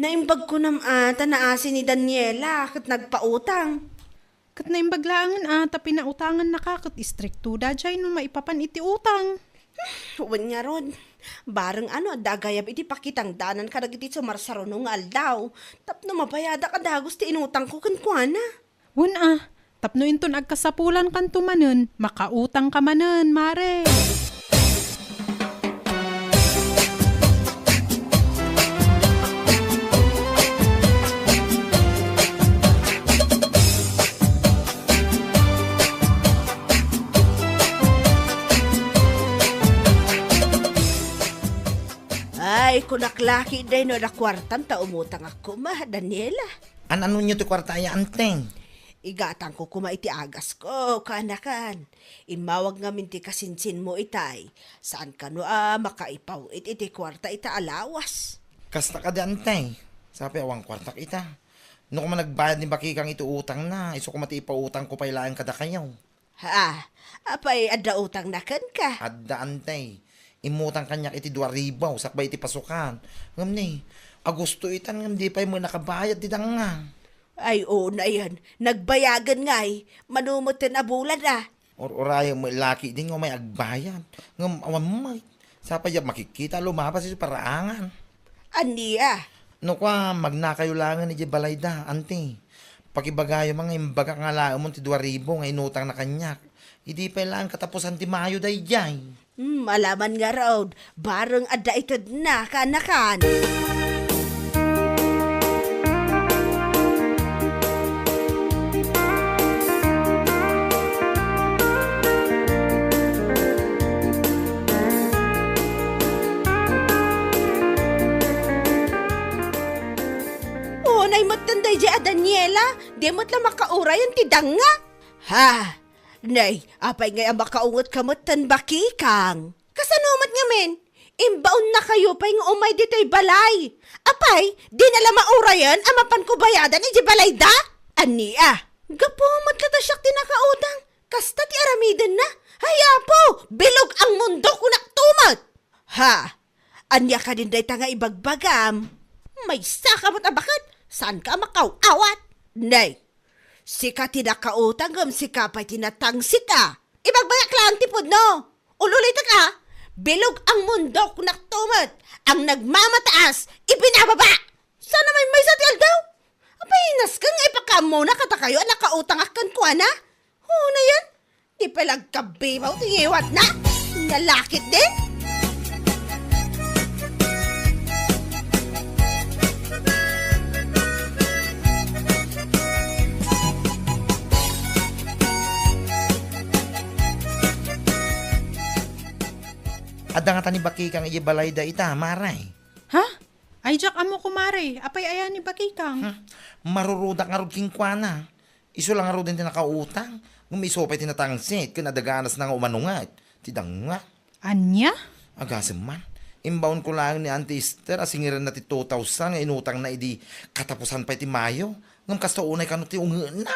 Naimbag kunam a, ta naasi ni Daniela, ket nagpautang. Ket naimbag laengen a, ta pinautangannaka, ket istrikto daydiay no maipapan iti utang. Wen ngarud, bareng a no adda agayab iti pakitangdanan kadagiti sumarsaruno nga aldaw, tapno mabayadak a dagus ti inutangko kenkuana. Wen a, tapno inton agkasapulankanto manen, makautangka manen, mare. Ay, Kunak laki, day, no adda kuartam ta umutangak koma, Daniela. An-anonyo ti kuarta aya, Ante? Igatangko koma iti agasko, kaanakan. Immawag ngamin ti kasinsinmo itay. Saan kano a makaipaw-it iti kuarta ita a lawas? Kasta kadi, Ante. Sapay awan kuartak ita. No koma nagbayad ni Bakikang iti utangna, isu koma ti ipautangko pay laeng kadakayo. Ha? Apay, adda utangna kenka? Adda, Ante. Immutang kaniak iti dua ribu sakbay iti pasukan. Ngem ni, Agosto itan ngem di pay met nakabayad ti danga. Ay, unayen. Nagbayagen ngay. Mano metten a bulan a? Ur-urayem met laki din nga umay agbayad. Ngem awan met. Sapay diak makikita a lumabas iti paraangan. Ania? No kua, magnakayo laengen idiay balayda, Ante. Pakibagayo man nga imbagak nga alaemon ti dua ribu nga inutangna kaniak. Idi pay laeng katapusan ti Mayo daydiay. Hmm, alaman ngarud, bareng adda itedna, kaanakan. Unay metten daydiay a Daniela, di met la makaurayen ti danga. Ha? Nay, apay ngay a makaungetka metten, Bakikang? Kasano met ngamin? Imbaonnakayo pay nga umay ditoy balay. Apay, dina la maurayen a mapanko bayadan idiay balayda? Ania? Gapu met la ta siak ti nakautang. Kasta ti aramidenna. Hay Apo, bilog ang mundo, kunak to met. Ha? Ania kadin dayta nga ibagbagam? Maysaka met a baket, saanka a makaw-awat? Nay, sika ti nakautang ngem sika pay ti natangsit a. Ibagbagak laeng ti pudno. Ululitek a, bilog ang mundo, kunak to met. Ang nagmamataas, ibinababa. Saan a maymaysa ti aldaw? Apay, nasken nga ipakaammona kadakayo a nakautangak kenkuana? Unayen, di pay la agkabibaw ti ngiwatna. Nalakit din. Adda ngata ni Bakikang idiay balayda ita, Maray. Ha? Ay, diak ammo, kumare. Apay aya ni Bakikang? Hmm. Marurudak ngarud kenkuana. Isu la ngaruden ti nakautang, ngem isu pay ti natangsit ken adda ganasna nga umanunget ti danga. Ania? Agasem man, imbaonko laeng ni Auntie Esther a singirenna ti two thousand nga inutangna idi katapusan pay ti Mayo, ngem kasta unay kano ti ungetna.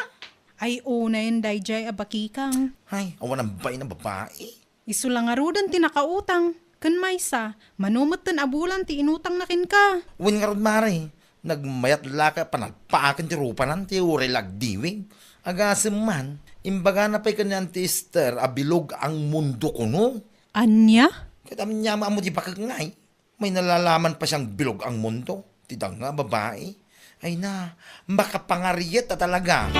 Ay, unayen daydiay a Bakikang. Ay, awan a bain a babai. Isu la ngaruden ti nakautang, ken maysa, mano metten a bulan ti inutangna kenka. Wen ngarud, mare, nagmayat la ka panalpaaken ti rupanan ti uray la agdiwig. Agasem man, imbagana pay ken ni Auntie Esther a bilog ang mundo kuno. Ania? Ket ania nga ammo ti bakek ngay? May nalalaman pa siang bilog ang mundo. Ti danga a babai. Ay na, makapangariet a talaga.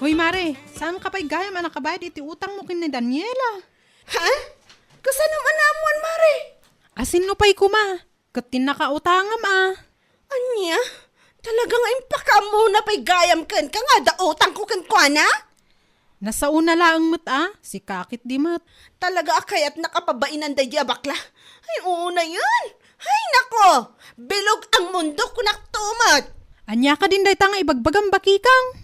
Hoy, mare, saanka pay gayam a nakabayad iti utangmo ken ni Daniela? Ha? Kasano man ammuan, mare? Asinno pay koma? Ket ti nakautangam a. Ania? Talaga nga impakaammona pay gayam kenka nga adda utangko kenkuana? Nasaona laeng met a, sika ketdi met. Talaga a kayatnak a pabainan daydi a bakla. Ay, unayen. Ay, nako! Bilog ang mundo, kunak to met. Ania kadin dayta nga ibagbagam, bakikang?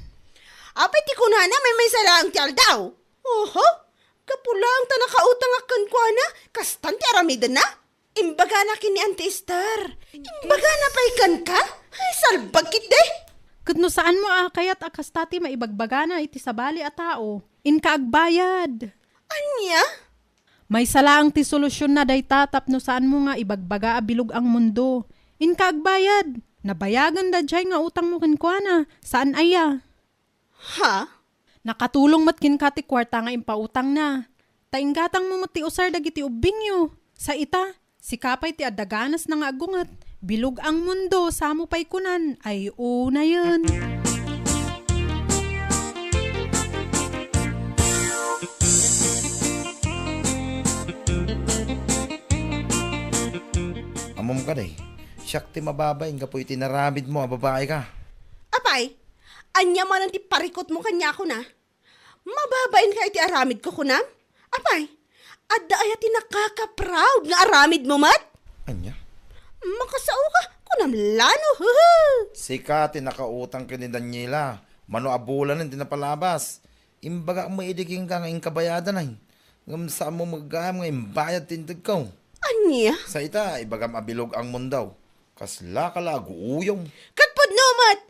Apay ti kunana, maymaysa laeng ti aldaw. Oho, gapu laeng ta nakautangak kenkuana, kastan ti aramidenna. Imbagana ken ni Auntie Esther. Imbagana pay kenka? Ay, salbag ketdi! Ket no saanmo a kayat a kasta ti maibagbagana iti sabali a tao, inka agbayad. Ania? Maysa laeng ti solusionna dayta tapno saanmo nga ibagbaga a bilog ang mundo. Inka agbayad. Nabayagen daydiay nga utangmo kenkuana. Saan aya? Ha? Nakatulong met kenka ti kuarta nga impautangna. Ta inggatangmo met ti usar dagiti ubbingyo. Sa ita, sika pay ti adda ganasna nga agunget. Bilog ang mundo, samo pay kunan, ay unayen. Ammom kadi, siak ti mababain gapu iti naramidmo a babaika. Apay, ania manen ti parikutmo kaniakon a? Mababain ka iti aramid ko, kunam? Apay, adda aya ti nakaka-proud nga aramid mo met? Ania? Makasao ka, kunam lano, hehe. Sika ti nakautang ken ni Daniela. Mano a bulanen ti napalabas. Imbagak met idi kenka nga inka bayadan ay. Ngem saan mo met gayam nga imbayad ti intedko. Ania? Sa ita, ibagam a bilog ang mundo. Kasla ka la aguuyong. Ket pudno met,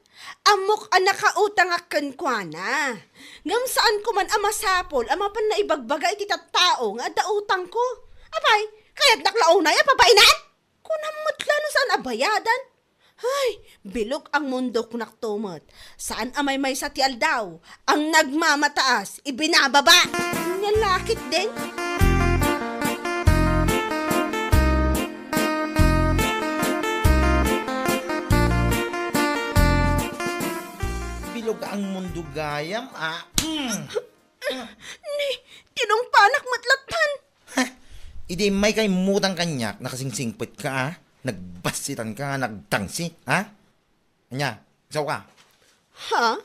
ammok a nakautangak kenkuana. Ngem saanko man a masapul a mapanna ibagbaga iti tattao nga adda utangko. Apay, kayatnak la unay a pabainan? Kunam met la no saan a bayadan. Ay, bilog ang mundo kunakto met. Saan a maymaysa ti aldaw, ang nagmamataas, ibinababa. Nya lakit din. Bilog ang mundo gayam, ah. Mm. Ni, tinungpanak met lattan. Ha? Idi immay ka immutang kaniak, nakasingsingpet ka, ah. Nagbasitan ka, nagtangsit, ha? Ania, sao ka? Ha?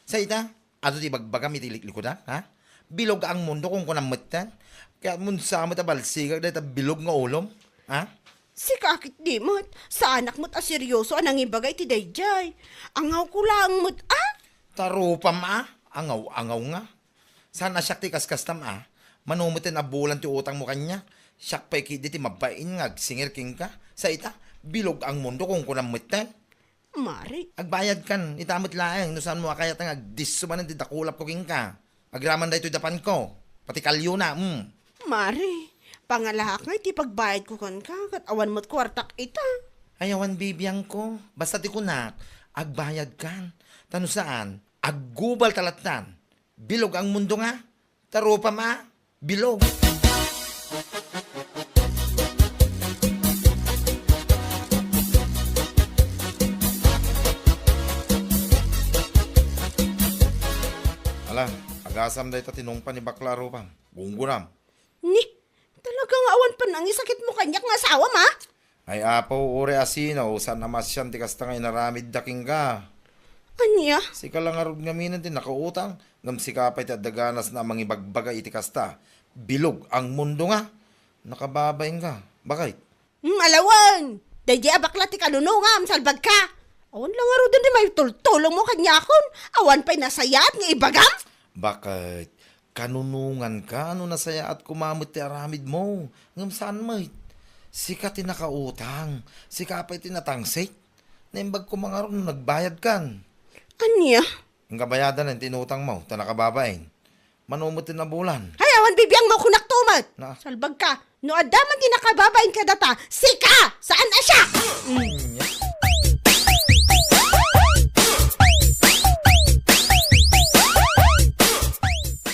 Sa ita, adu ti bagbagam iti liklikudan, ha? Bilog ang mundo kung kunam metten. Kayat mo sa met a balsigak dayta bilog nga ulom, ha? Sika ket di met, saanak met a seryoso a nangibaga iti daydiay. Angawko laeng met, ah? Tarupam, ah? Angaw-angaw nga. Saan a siak ti kaskastam, ah? Mano metten a bulan ti utangmo kaniak? Siak pay ketdi ti mabain nga agsingir kenka. Sa ita, bilog ang mundo kung kunam metten. Mari. Agbayadkan, ita met laeng, no saanmo a kayat nga agdisso manen ti dakulapko kenka. Agraman daytoy dapanko, pati kalyona, mm. Mari, pangalaak nga iti pagbayadko kenka, ket awan met kuartak ita. Ay, awan bibiangko, basta ti kunak, agbayadkan. Ta no saan, aggubal ta lattan. Bilog ang mundo nga. Tarupam a, bilog. Ala, agasam dayta tinungpa ni bakla a rupam. Gunggunam. Ni, talaga nga awan panangisakitmo kaniak nga asawam, a? Ay, Apo, uray a sino, saan a masian ti kasta nga inaramidda kenka. Ania? Sika la ngarud ngamin ti nakautang, ngem sika pay ti adda ganasna a mangibagbaga iti kasta. Bilog ang mundo nga. Nakababain ka. Bakit? Hmm, alawen! Daydiay a bakla ti kanunungam, salbag ka! Awan la ngaruden ti maitultulongmo kaniakon. Awan pay nasayaat nga ibagam? Bakit? Kanunongan ka no nasayaat koma met ti aramidmo. Ngem saan met? Sika ti nakautang. Sika pay ti natangsit. Naimbag koma ngarud no nagbayad kan. Ania? Inka bayadan ti inutangmo, ta nakababain. Mano met ti nabulan? Ay, awan bibiangmo, kunak to met. Na? Salbag ka. No adda man ti nakababain kadata, sika! Saan a siak! Mm.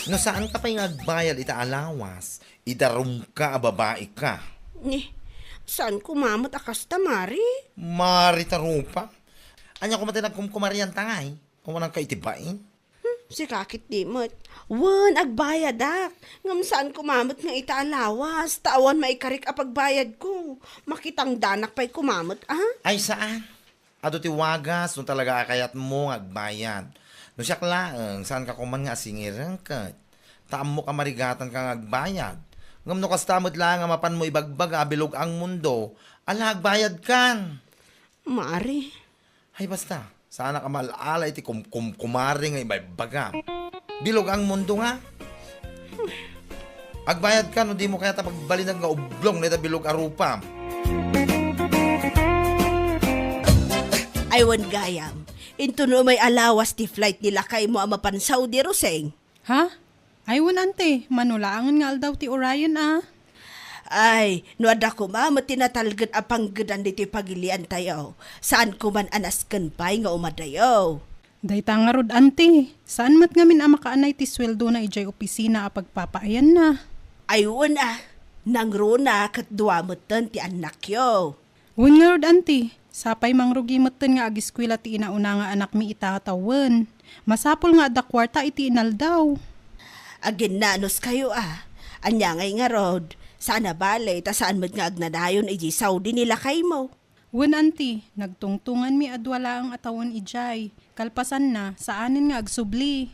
No saan ka pay nga agbayad ita a lawas, idarumka a babai ka. Ni, saan koma met a kasta, Mari? Mari ta rupa. Ania koma ti nagkumkumarian ta ngay? Awanan ka iti bain? Hmm, sika ket di met. Wen, agbayadak. Ngem saan koma met nga ita a lawas, ta awan maikarik a pagbayadko. Makitangdanak pay koma met, a? Ay, saan? Adu ti wagas no talaga a kayatmo nga agbayad. No siak laeng, saan ka koman nga asingireng ket? Ta ammok a marigatan ka nga agbayad. Ngem no kasta met laeng a mapanmo ibagbaga a bilog ang mundo, ala agbayad kan. Mari. Ay, basta, saanak a maal-ala iti kumkum kumare nga ibaybagam. Bilog ang mundo nga. Agbayad ka no dimo kayat a pagbalinag nga ublong dayta bilog a rupam. Ay, wen gayam. Inton umay a lawas ti flight ni lakaymo a mapan Saudi, Roseng. Ha? Ay, wen, ante, mano laengen nga aldaw ti Orion, a. Ay, no adda koma met ti natalged a panggedan ditoy pagiliantayo, saan koman a nasken pay nga umadayo. Dayta ngarud, ante, saan met ngamin a makaanay ti sueldona idiay opisina a pagpapaayanna. Ay, wen, a, nangruna ket dua metten ti annakyo. Wen ngarud, anti, sapay mangrugi metten nga agiskuela ti inauna nga anakmi ita ta wen. Masapul nga adda kuarta iti inaldaw. Aginnanuskayo a. Ania ngay ngarud? Saan a bale, ta saan met nga agnanayon idiay Saudi ni lakaymo? Wen, anti, nagtungtonganmi a dua laeng a tawen idiay. Kalpasanna, saanen nga agsubli.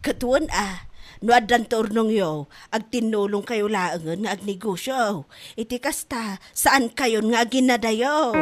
Ket wen a, No addanto urnongyo, agtinnulongkayo laengen nga agnegosio. Iti kasta, saankayon nga aginadayo.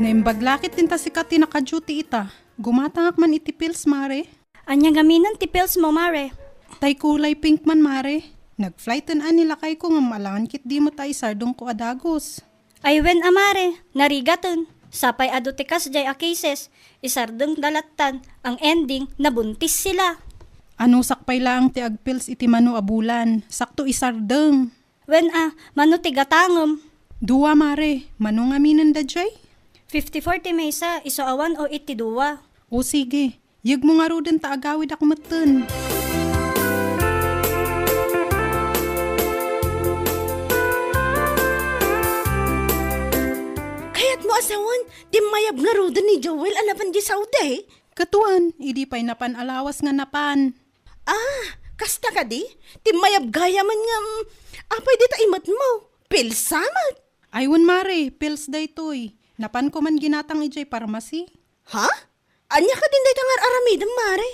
Naimbag la ket ti inta sika ti naka-duty ita. Gumatangak man iti pills, Mare. Ania ngamin ti pills mo, Mare? Tay kulay pink man, Mare. Nag-flighten a ni lakayko ngem alangan ketdi met a isardengko a dagus. Ay wen a, Mare, narigaten. Sapay adu ti kasdiay a cases, isardengda lattan, ang ending, nabuntis sila. Anusak pay laeng ti agpills iti mano a bulan, sakto isardeng. Wen a, mano ti gatangem? Dua, Mare. Mano ngamin daydiay? Fifty-four ti maysa, isu a one oh eight ti dua. O sige, yegmo ngaruden ta agawidak metten. Kayatmo a sawen, timmayab ngaruden ni Joel a napan di Saudi? Ket wen, idi pay napan a lawas nga napan. Ah, kasta kadi? Timmayab gayamen ngem, apay dita imetmo? Pilsa met? Ay wen, Mare, pills daytoy. Napanko man ginatang idiay parmasi. Ha? Ania kadin dayta nga ar-aramidem, Mare?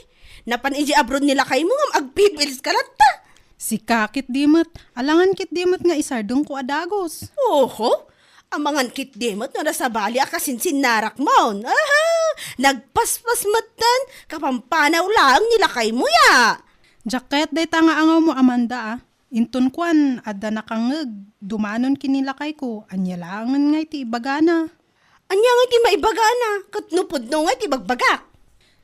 Napan idiay abroad ni lakaymo ngem agpipilska latta. Sika ketdi met, alangan ketdi met nga isardengko a dagus. Oho, amangan ketdi met no nasabali a kasinsinnarakmon. Aha, nagpaspas metten, kapampanaw laeng ni lakaymo ya. Diak kayat dayta nga angawmo, Amanda, a. Inton kuan, adda nakangngeg, dumanon ken ni lakayko, ania laengen ngay ti ibagana? Ania ngay ti maibagana? Ket no pudno ngay ti bagbagak?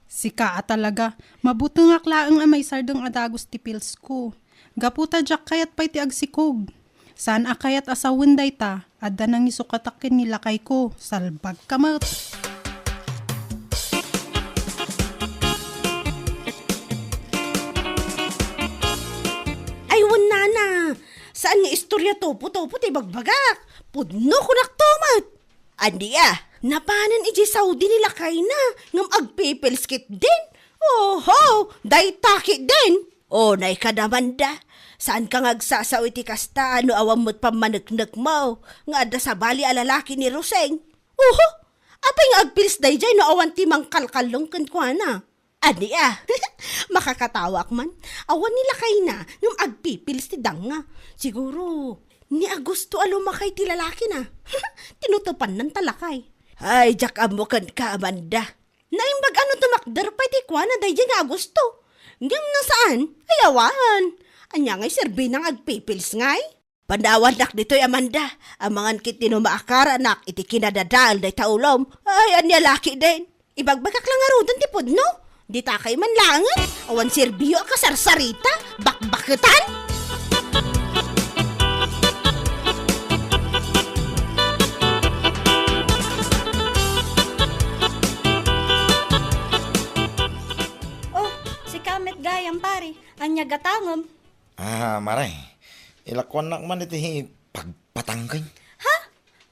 Sika a talaga, mabutengak laeng a maisardeng a dagus ti pilsko. Gapu ta diak kayat pay ti agsikog. Saan a kayat a sawen dayta, adda nangisukatak ken ni lakayko, salbagka met. Ay, wen nana, saan nga istorya topo-topo ti bagbagak? Pudno kunak to met. Ania, napanen idiay Saudi ni lakayna, ngem agpipilskit din. Oho, dayta ketdin. Unay ka, Amanda, saanka nga agsasao iti kasta no awan met pammaneknekmo nga adda sabali a lalaki ni Roseng. Oho, apay nga agpils daydiay no awan ti mangkalkallong kenkuana? Ania, makakatawak man, awan ni lakayna ngem agpipils ti danga. Siguro, ni a gusto a lumakay ti lalakina. Tinutupannan ta lakay. Ay, diak ammo kenka, Amanda. Naimbag a no tumakder pay ti kuana daydiay nga a gusto. Ngem no saan, ay awan. Ania ngay serbina nga agpipils ngay? Panawannak ditoy, Amanda. Amangan ketdi no maakaranak iti kinadadael dayta ulom. Ay, ania la ketdin? Ibagbagak la ngaruden ti pudno. Ditakay man laengen. Awan serbio a kasarsarita. Bakbaketan. Oh, sika met gayam, pare. Ania gatangem? Ah, Mare, ilakuannak man iti pagpatangken. Ha?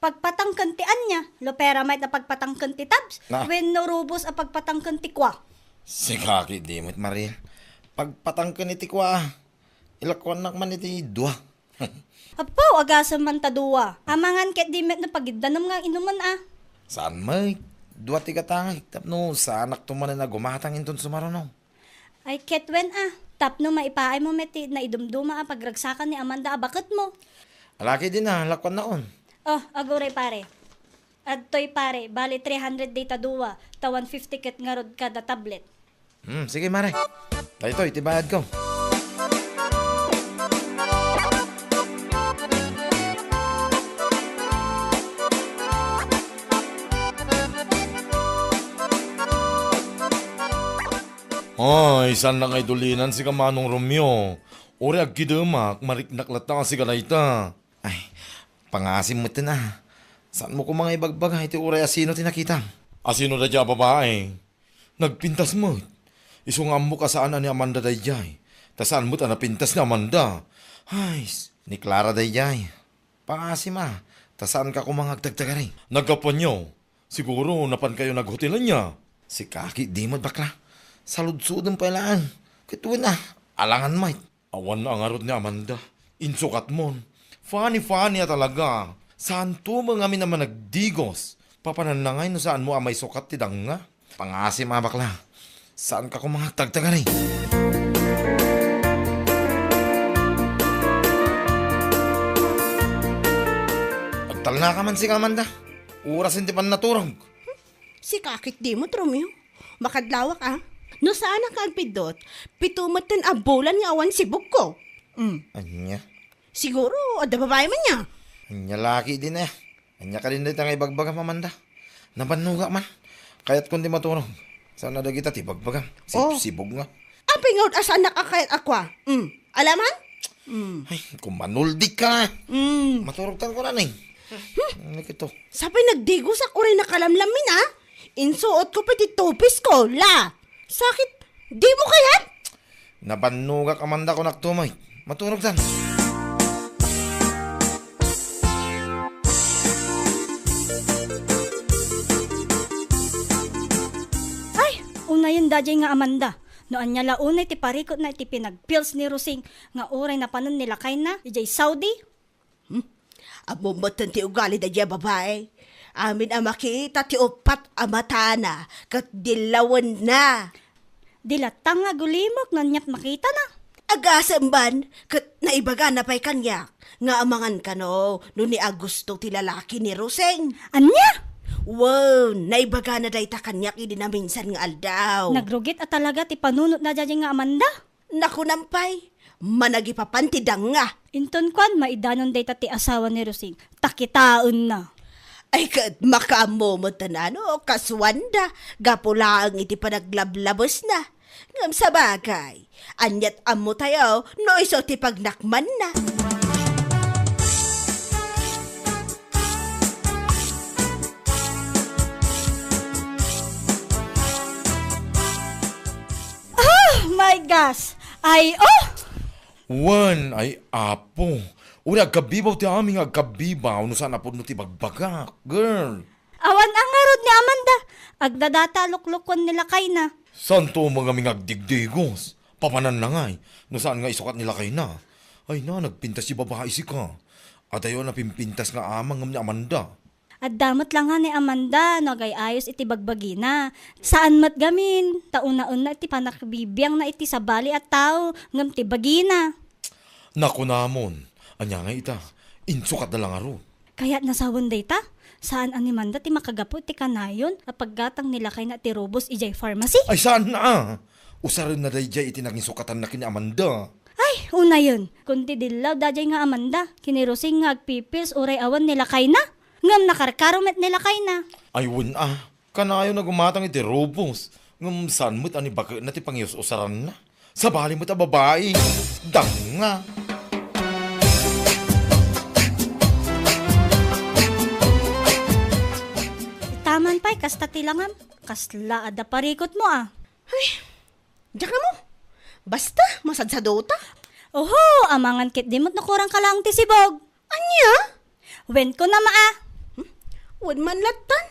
Pagpatangken ti ania? Loperamide a pagpatangken ti tabs? Na. Wenno Rubus a pagpatangken ti kua? Sika ketdi met, Mariel. Pagpatangken iti kua, ilakuannak man iti dua. Apo, agasem man ta dua. Amangan ketdi met no pagiddanem nga inumen a. Saan met? Dua ti gatangek tapno saanakto manen a gumatang inton sumaruno. Ay, ket wen a, tapno maipaaymo met ti naidumduma a pagragsakan ni Amanda a baketmo. Ala ketdin a, lakuannakon. Oh, aguray, pare. Adtoy, pare, bali three hundred dayta dua, ta one fifty ket ngarud kada tablet. Hmm, sige, Mare. Daytoy ti bayadko. Ay, saannak nga idulinan sika, Manong Romeo. Uray agkidemak, mariknak latta a sika dayta. Ay, pangasim metten a. Saanmo koma nga ibagbaga iti uray a sino ti nakitam? A sino daydiay a babai? Nagpintas met. Isu nga ammok a saan a ni Amanda daydiay. Ta saan met a napintas ni Amanda. Ay, ni Clara daydiay. Pangasim a, ta saanka koma nga agtagtagari. Naggapuanyo, siguro napankayo naghotel ania? Sika ketdi met, bakla. Saludsodem pay laeng. Ket wen a, alangan met. Awan a ngarud ni Amanda. Insukatmon. Funny, funny a talaga. Saanto met ngamin a managdigos. Papananna ngay no saanmo a maisukat ti danga. Pangasim a bakla. Saanka koma nga agtagtagari. Agtalnaka man sika, Amanda. Orasen ti pannaturog. Sika ketdin met, Romeo. Makadlawak, a. No saanak nga agpiddut, pito metten a bulan nga awan sibugko. Mm. Ania? Siguro, adda babae man nia. Ania la ketdin, a. Ania kadin dayta nga ibagbagam, Amanda? Nabannogak man. Kayatkon ti maturog. Saan a dagita ti ibagbagam? Oh. Sibsibog nga. Apay nga, a, saannak a kayat a kua? Mm. Alaman? Mm. Ay, kumanuldik ka. Mm. Maturog tan ko na, eh. Hmm. Ano kito? Sapay nagdigosak uray nakalamlam min, a. Insuot ko pay ti tupis ko, la. Sakit. Dimo kayat? Nabannogak, Amanda, kunak tumoy. Maturog tan. Ay, unayen daydiay nga Amanda. No ania la unay ti parikutna iti pinagpills ni Rosing nga uray napanen ni lakayna idiay Saudi? Hmm? Ammom metten ti ugali daydiay a babai. Amin a makita ti uppat a matana ket dillawenna. Di latta nga agulimok no aniat makitana. Agasem man ket naibagana pay kaniak nga amangan kano no ni Augusto ti lalaki ni Rosing. Ania? Wen, naibagana dayta kaniak idi naminsan nga aldaw. Nagrugit a talaga ti panunotna daydiay nga Amanda. Nakunam pay, managipapan ti danga. Inton kuan, maidanon dayta ti asawa ni Rosing, ta kitaenna. Ay, ket makaammo met a nano, kasuanda, gapu laeng iti panaglablabesna. Ngem sabagay, aniat ammo tayo no isu ti pagnakmanna. Oh my gosh! Ay, oh! Wen, ay, apo. Uray agkabibaw ti amin nga agkabibaw no saan a pudno ti bagbagak, girl. Awan a ngarud ni Amanda. Agdadata a luklukon ni lakayna. Saanto met ngamin nga agdigdigos? Papananna ngay, no saan nga isukat ni lakayna. Ay na, nagpintas ti babai sika. Adayo a napimpintas nga ama ngem ni Amanda. Adda met la nga ni Amanda no agay-ayos iti bagbagina. Saan met gamin, ta unaenna iti panakabibiangna iti sabali a tao ngem ti bagina. Nakunamon, ania nga ita, insukatda la ngarud. Kayatna sawen dayta? Saan a ni Amanda ti makagapu iti kanayon a paggatang ni lakayna ti rubos idiay pharmacy? Ay, saan a! Usarenna daydiay iti nanginsukatan na ken ni Amanda. Ay, unayen, kun ti dillaw daydiay nga Amanda, ken ni Rosing nga agpipils uray awan ni lakayna. Ngem nakarkaro met ni lakayna. Ay, wen a. Kanayon a gumatang iti rubos. Ngem saan met a ni baketna ti pangius-usaranna. Sabali met a babai. Danga. Itaman pay, kasta ti langam. Kasla adda parikutmo, a. Ay, diak ammo. Basta, masadsadota. Oho, amangan ketdi met no kurang ka laeng ti sibog. Ania? Wen ko na, ma, a. Hmm? Wen man lattan.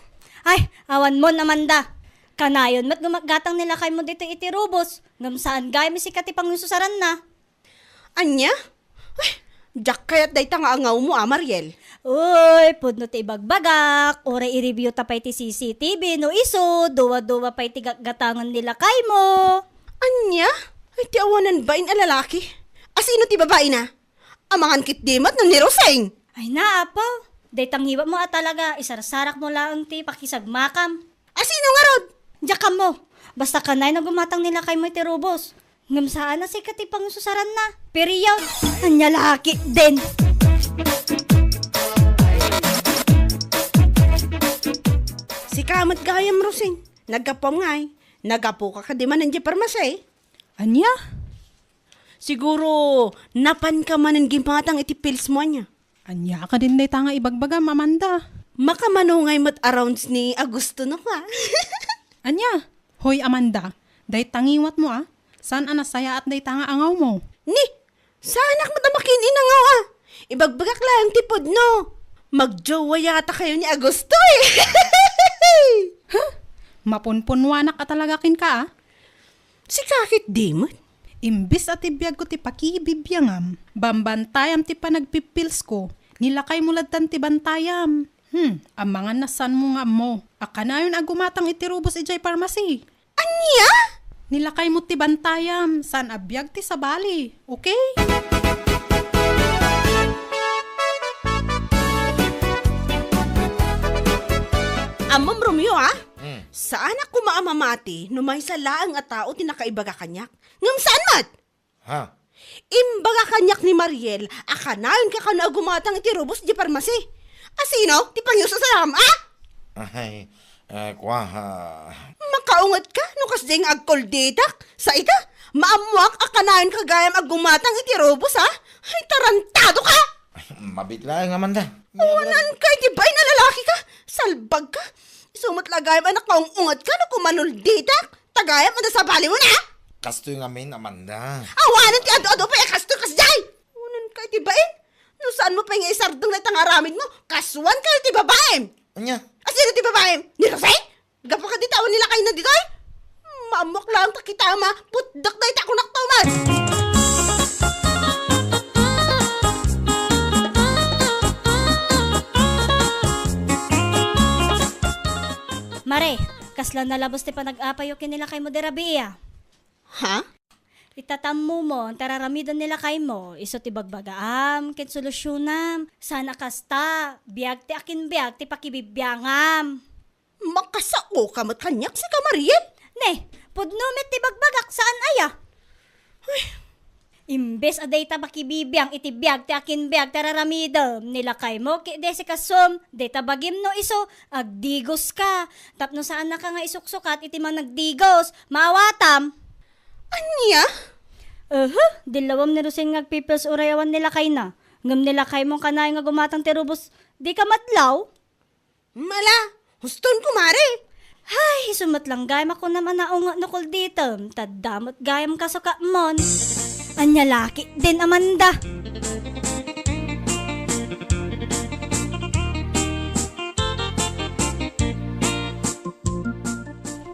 Ay, awan mo, Amanda. Kanayon met gumatgatang ni lakaymo ditoy iti rubos. Ngem saan gayam sika ti pangius-usaranna. Ania? Ay, diak kayat dayta nga angawmo, a, Mariel. Uy, pudno ti ibagbagak. Uray i-review ta pay ti C C T V no isu, duwa-duwa pay ti gatgatangen ni lakaymo. Ania? Ay, ti awanan bain a lalaki. Asino ti babaina? Amangan ketdi met no ni Rosing. Ay na, apo. Dayta ngiwatmo a talaga, isarsarakmo laeng ti pakisagmakam. Asino ngarud? Diak ammo. Basta kanayon a gumatang ni lakaymo iti rubos. Ngem saan a sika ti pangius-usaranna. Period. Ania la ketdin. Sika met gayam, Rosing. Naggapuam ngay. Naggapuka kadi manen idiay parmasi. Ania? Siguro, napanka manen gumatang iti pilsmo, ania? Ania kadin dayta nga ibagbagam, Amanda? Makamano ngay met a rounds ni Augusto no kua. Ania? Hoy, Amanda, dayta ngiwatmo, a. Saan a nasayaat dayta nga angawmo? Ni, saanak met a makin-inangaw, a. Ibagbagak laeng ti pudno. Magjowayatakayo ni Augusto, e. Huh? Mapunpunwanak a talaga kenka, a. Sika ketdi met. Imbes a ti biagko ti pakibibiangam, bambantayam ti panagpipilsko, Nilakaymo lattan ti bantayam. Hmm, amangan na saanmo nga ammo. A kanayon a gumatang iti rubos idiay parmasi. Ania? Nilakaymo ti bantayam, saan a biag ti sabali. Okay? Ammom, Romeo, a? Hmm. Saanak koma a mamati no maysa laeng a tao ti nakaibaga kaniak. Ngem saan met? Ha? Imbaga kaniak ni Mariel a kanayon ka kano a gumatang iti rubos di parmasi. A sino ti pangyusasaam, a? Ay, eh, kua, ha? Makaunget ka no kasdiay nga agkulditak. Sa ita, maammoak a kanayon ka gayam a gumatang iti rubos, ha? Ay, tarantado ka! Ay, mabit laeng, Amanda. Awanan ka iti bain a lalaki ka. Salbag ka. Isu met la gayam a nakaung-unget ka no kumanulditak. Ta gayam a nasabalimo na? Kastoy ngamin, Amanda. Awanen ti adu-adu pay a kastoy kasdiay! Unan ka iti bain? No saanmo pay nga isardeng dayta nga aramidmo, kasuan ka iti babaim! Ania? A sino ti babaim? Ni Jose? Gapu ka dita awan nilakayna ditoy? Maammoak laeng ta kita ama, putdek dayta kunak, Tomas! Mare, kasla nalabos ti panag-apayyo ken ni lakaymo di Rabia? Ha? Itatammo mo, ta raramiden ni lakaymo, isu ti bagbagaam, ken solusyonam. Saan a kasta, biag ti akinbiag ti pakibibiangam. Makasao ka met kaniak, sika Mariel? Ne, pudno met ti bagbagak, saan aya? Ay. Imbes a dayta pakibibiang iti biag ti akinbiag ti raramidem, ni lakaymo, ket di si kasum, dayta bagim no isu, agdigos ka. Tapno saannaka nga isuksukat iti managdigos, maawatam. Ania? Uhu, dillawem ni Rosen nga agpipils uray awan ni lakayna. Ngem ni lakaymo kanayon nga gumatang ti rubos, dika madlaw? Mala, huston, kumare. Hay, isu met lang gayam a kunam a naunget no kulditem, ta adda met gayam kasukatmon. Ania la ketdin, Amanda?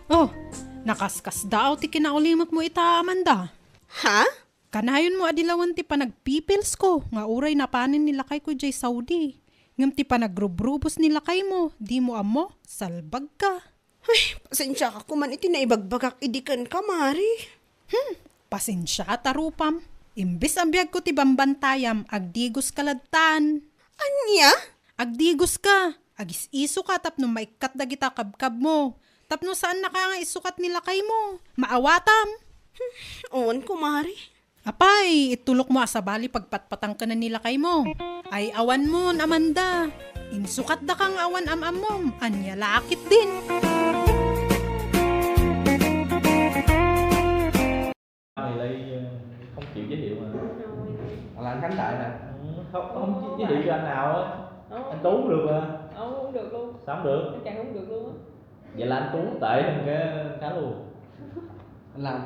Oh, nakaskasdaaw ti kinaulimekmo ita, Amanda. Ha? Kanayonmo a dilawen ti panagpipilsko nga uray napanen ni lakayko idiay Saudi. Ngem ti panagrubrubos ni lakaymo, dimo ammo, salbagka. Ay, pasensiaka koman iti naibagbagak idi kenka, Mari. Hmm, pasensiata rupam. Imbes a biagko ti bambantayam, agdigoska lattan. Ania? Agdigoska, agis-isoka tapno maikkat dagita kabkabmo. Tapno saannaka nga isukat ni lakaymo, maawatam. Awan, kumare. Apay, itulokmo a sabali pagpatpatang ken ni lakaymo. Ay, awanmon, Amanda. Insukatdaka nga awan am-ammom, ania la ketdin. Mày lại, ờ, không chịu giới thiệu hả? Rồi. Là anh Khánh Đại hả? Ừ, không, không chịu giới thiệu cho anh nào á. Không. Anh Tú không được hả? Không, không được luôn. Sao không được? Anh Cang không được luôn á. Vậy là anh Tú tệ hơn cả Khánh luôn. Anh Long.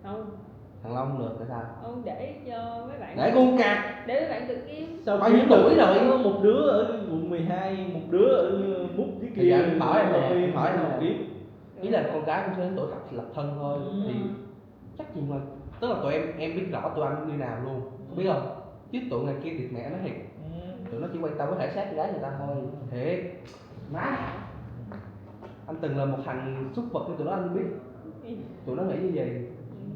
Không. Thằng Long không được, tại sao? Không, để cho mấy bạn. Để con cặc. Để mấy bạn tự kiếm. Sao? Bao nhiêu tuổi rồi? Có một đứa ở quận mười hai, một đứa ở Mút dưới kia. Thì anh bảo em nè, anh bảo em nè. Kiếm. Ý là con gái cũng chưa đến tuổi lập, lập thân thôi. Ừ. Thì chắc gì mà, tức là tụi em, em biết rõ tụi anh như nào luôn, biết không? Chứ tụi ngày kia thì mẹ nói thiệt, ừ, tụi nó chỉ quan tâm cái thể xác con gái người ta thôi. Thiệt. Má, anh từng là một thằng súc vật cho tụi nó, anh biết. Tụi nó nghĩ như vậy.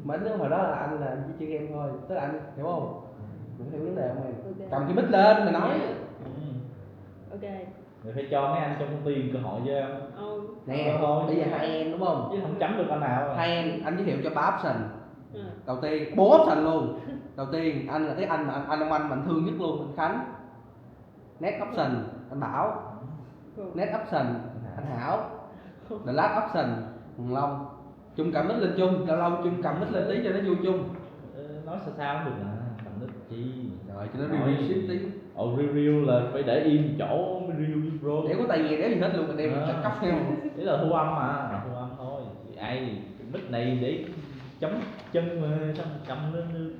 Mà anh nói hồi đó là anh là anh chỉ chơi game thôi, tức là anh hiểu không? Mình có hiểu vấn đề không em? Ok. Cầm cái mic lên mà nói. Dạ. Ừ. Ok. Mày phải cho mấy anh trong công ty cơ hội chứ. Ừ. Nè, thôi, bây giờ hai em đúng không? Chứ không chấm được anh nào. Hai em, anh giới thiệu cho ba option. Ừ. Đầu tiên, bốn option luôn. Đầu tiên, anh là cái anh mà anh, anh, anh, anh thương nhất luôn, anh Khánh. Next option, anh Bảo. Ừ. Next option, anh Hảo. The last option, thằng Long. Chung cà mít lên chung, lâu lâu chung cà mít lên tí cho nó vui chung. Ờ, nói sao sao cũng được mà, cà mít chi. Rồi, cho nó review xíu tí. Ồ, review là phải để im chỗ mới review chứ, bro. Để có tai nghe đéo gì hết luôn, anh em mình cắt cắt theo. Ý là thu âm mà, thu âm thôi. Ai, mít này để chấm chân mà, xong cầm lên.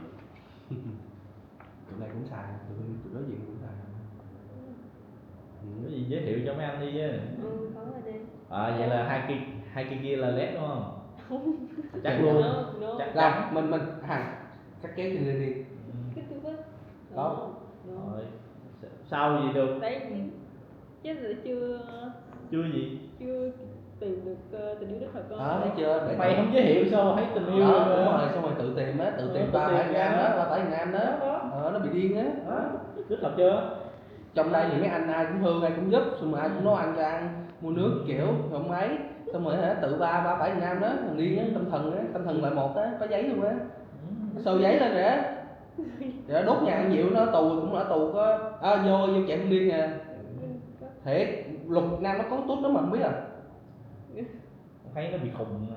Tụi này cũng xài, tụi, tụi đối diện cũng xài. Ừ. Có gì giới thiệu cho mấy anh đi chứ. Ừ, có rồi đi. À, vậy là hai kia, hai kia kia là lét đúng không? Không. Chắc luôn. No, no. Chắc chắn. Mình, mình, Hằng, cắt kéo trên lên đi. Ừ. Cái tôi có. Đó. No, no. Rồi. Sao gì được? Đấy, chứ, chứ là chưa, chưa gì? Chưa tìm được, ờ, tình yêu đích thực. Hả? Thấy chưa? Để mày tự không giới thiệu sao thấy tình yêu. Đó, được đúng rồi, xong rồi tự tìm á, tự tìm. Ờ, tự ba tìm phải Việt Nam đó, ba phải Việt Nam đó. Đó, đó. Ờ, nó bị điên á. Đó. Đích thực chưa? Trong đây thì mấy anh ai cũng thương, ai cũng giúp, xong rồi ai cũng nấu ăn cho ăn, mua nước, kiểu không máy, xong rồi hả, tự ba ba phải Việt Nam đó, thằng điên á, tâm thần á, tâm thần loại một á, có giấy luôn á. Sao giấy lên rồi á? Rồi đốt nhà anh Diệu nó tù, cũng ở tù có, à, vô vô chạy không điên à. Thiệt, luật Việt Nam nó có tút đó mà không biết à. Thấy nó bị khùng.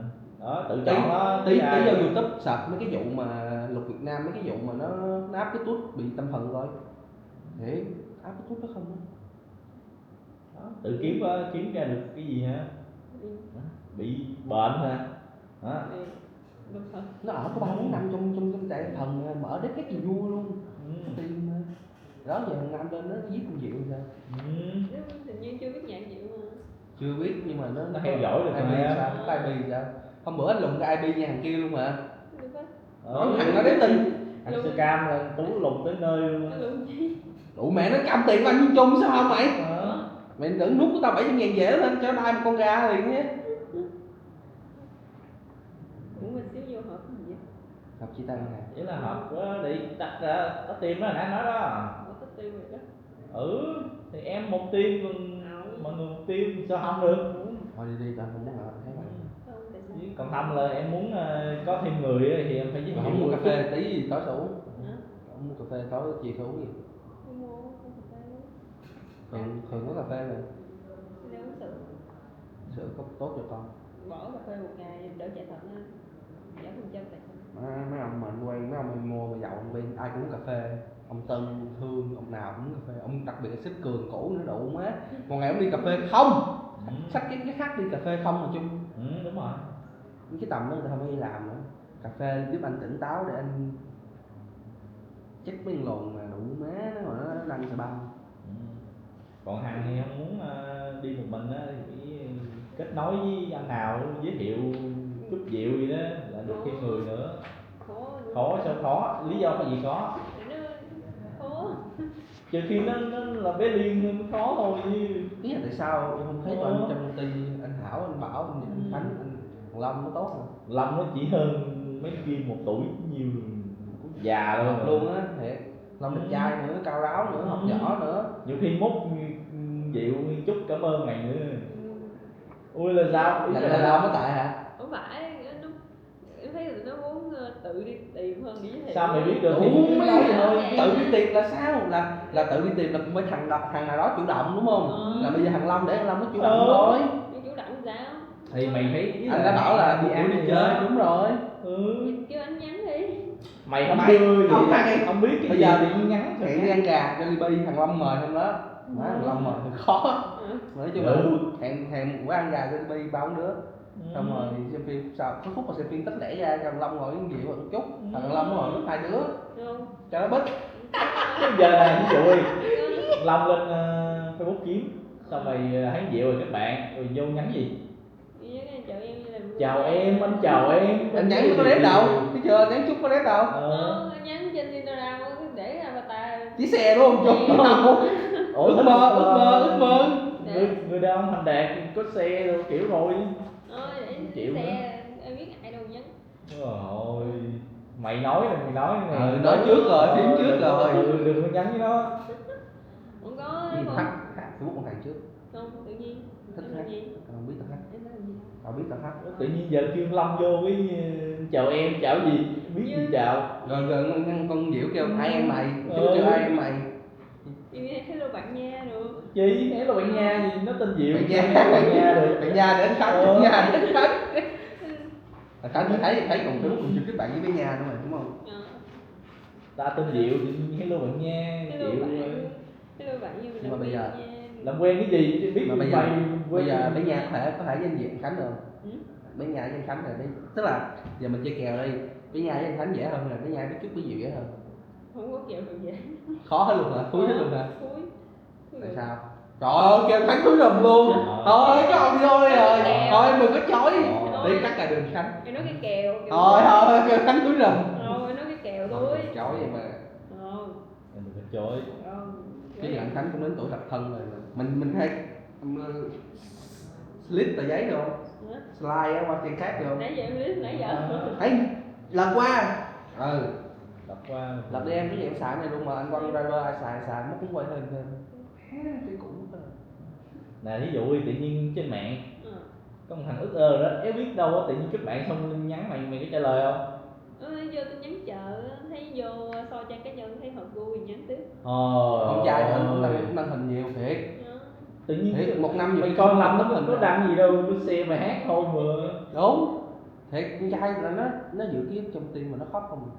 Đó, tự tí chọn đó, tí tí ai vô YouTube search mấy cái vụ mà luật Việt Nam, mấy cái vụ mà nó, nó áp cái tút bị tâm thần coi. Thiệt, áp cái tút đó không á. Đó, tự kiếm, ờ, kiếm ra được cái gì hả? Bị bệnh hả? Hả? Nó ở có ba bốn năm trong trong trong trại tâm thần mà, mở đét két gì vui luôn. Nó tiền mà. Đó giờ hàng năm lên nó giết con Diệu sao? Nó hình như chưa biết nhạc Diệu mà. Chưa biết nhưng mà nó, nó theo dõi được ai mà. Bi sao, nó có ai bi sao? Hôm bữa anh lùng cái ai bi nhà hàng kia luôn mà. Được á. Ờ, thằng nó đế tin. Thằng Sư Cam là tú lùng tới nơi luôn á. Lùng chi? Đủ mẹ nó cam tiền của anh Chung sao hả mày? Ờ. Mày đừng nút của tao bảy trăm ngàn về đó, cho đai một con gà liền nhé. Ủa, mình xíu vô hộp cái gì vậy? Hộp chia tay hả? Ý là hộp của đi đặt ra có tìm đó, nãy nói đó. Ủa, có tìm rồi đó. Ừ, thì em một team, còn mọi người một team, sao không được? Thôi đi đi, tao không muốn ở thấy mày. Không, tại sao? Chứ còn Thâm là em muốn, ờ, có thêm người á, thì em phải giới thiệu. Không mua cà phê tí gì tối sao uống? Hả? Không mua cà phê tối chiều sao uống gì? Không mua, không mua cà phê. Thường, thường có cà phê rồi. Nên uống sữa. Sữa có tốt cho con. Bỏ cà phê một ngày đỡ chạy thận ha. Mấy, mấy ông mà anh quen, mấy ông em mua mà giàu bên ai cũng uống cà phê. Ông Tân, Thương, ông nào cũng uống cà phê. Ông đặc biệt là sếp Cường cũ nữa, đủ má. Một ngày ông đi cà phê không. Xách cái cái khác đi cà phê không mà chung. Ừ, đúng rồi. Cái tầm đó người ta không đi làm nữa. Cà phê giúp anh tỉnh táo để anh check mấy lồn mà đủ má nó mà nó lăn xà băng. Còn Hằng thì không muốn, ờ, đi một mình á, thì kết nối với anh nào giới thiệu chút dịu gì đó là được thêm người nữa. Khó. Khó sao khó? Lý do có gì khó? Khó. Trừ khi nó, nó là bé Liên mới khó thôi chứ. Ý là tại sao em không thấy tụi anh trong công ty, anh Hảo, anh Bảo, anh Khánh, anh Lâm nó tốt hả? Lâm nó chỉ hơn mấy kia một tuổi nhiều, già luôn. Mập luôn á, thiệt. Lâm đẹp trai nữa, cao ráo nữa, học giỏi nữa. Nhiều khi mốt dịu chút cảm ơn mày nữa. Ui là sao? Là, là, là Lâm có tài hả? Không phải, nó, em thấy là nó muốn, ờ, tự đi tìm hơn đi với. Sao mày biết được? Ủa, thì mày nói gì thôi. Tự đi tìm là sao? Là, là tự đi tìm là cũng phải thằng đ-, thằng nào đó chủ động đúng không? Là bây giờ thằng Lâm để thằng Lâm nó chủ động thôi. Nó chủ động sao? Thì mày thấy anh đã bảo là đi ăn đi chơi, đúng rồi. Thì kêu anh nhắn đi. Mày không, mày đưa không, thì ăn, không biết cái bây giờ gì thì nhắn cho hẹn đi ăn gà cho Libby, thằng Lâm mời không đó. Má, thằng Lâm mời hơi khó. Mà nói chung là hẹn, hẹn một quán ăn gà cho Libby ba bốn đứa. Xong rồi xem phim, sao có khúc mà xem phim tách lẻ ra, thằng Lâm ngồi uống rượu một chút, thằng Lâm ngồi với hai đứa. Cho nó bớt. Cái giờ này ví dụ đi, Lâm lên, ờ, Facebook kiếm, xong rồi, ờ, thấy Diệu rồi kết bạn, rồi vô nhắn gì? Chào em, anh chào em. Anh nhắn có nét đâu? Bây giờ anh nhắn chút có nét đâu? Ờ. Ờ, anh nhắn trên Instagram để avatar. Chiếc xe đúng không? Ủa, ước mơ, ước mơ, ước mơ. Người, người đàn ông thành đạt có xe rồi kiểu rồi. Ờ, em chịu xe, em biết ai đâu nhắn. Ôi, mày nói là mày nói, mày nói trước rồi, phím trước rồi. Đừng, đừng, đừng có nhắn với nó. Không có. Thắt, thắt Facebook con thằng trước. Không, tự nhiên. Thích hack. Không biết tao hack. Em nói gì? Tao biết tao hack. Tự nhiên giờ kêu Lâm vô với, ờ, chào em, chào gì? Biết gì chào? Rồi, rồi, con, con Diệu kêu ai em mày. Chứ kêu ai em mày. Hello bạn nha rồi. Chị, hello bạn nha gì? Nó tên Diệu. Bạn nha. Hello bạn nha rồi. Bạn nha để anh Khánh, bạn nha để anh Khánh. Anh Khánh thấy, thấy còn Facebook còn chưa kết bạn với bé Nha nữa mà, đúng không? Ờ. Ta tên Diệu thì hello bạn nha, hello Diệu bạn. Hello bạn, nhưng mà bây giờ làm quen cái gì chứ biết. Mà bây giờ, bây giờ bé Nha có thể, có thể với anh Diệu, anh Khánh được không? Bé Nha với anh Khánh rồi, bé, tức là giờ mình chơi kèo đi, bé Nha với anh Khánh dễ hơn là bé Nha với Trúc với Diệu dễ hơn? Không có kèo được vậy. Khó luôn hả? Khó luôn hả? Tại sao? Trời ơi, kêu Khánh túi rùm luôn. Ờ. Thôi, cái ông đi thôi rồi. Kèo. Thôi, đừng có chối. Ờ. Để cắt lại đường Khánh. Mày nói cái kèo, kèo. Thôi, thôi, kêu Khánh túi rùm. Ờ, mày nói cái kèo thôi. Chối vậy mà. Ờ. Đừng có chối. Ờ. Chứ giờ anh Khánh cũng đến tuổi lập thân rồi mà. Mình mình hay, mình slip tờ giấy được không? Hả? Slide qua trang khác được không? Nãy giờ English nãy giờ. Ấy, lật qua. Ừ. Lật qua. Lật đi em, ví dụ em xài này luôn mà anh quăng ra, ra ai xài xài mất cũng quay hình thêm. Cái cũng Là ví dụ đi, tự nhiên trên mạng Ừ. có một thằng ước ơ đó, éo biết đâu á, tự nhiên kết bạn xong nhắn mày, mày có trả lời không? Ừ, vô tin nhắn chợ, thấy vô so trang cá nhân thấy hợp gu thì nhắn tiếp. Ồ. Con trai nó cũng đăng, đăng hình nhiều thiệt. Nhớ. Tự nhiên Thiệt, một năm nhiều mày khi coi không lầm có nó hình có đâu. Đăng gì đâu, nó xe mày hát không mà. Đúng. Thiệt, con trai là nó nó giữ ký ức trong tim mà nó khóc không.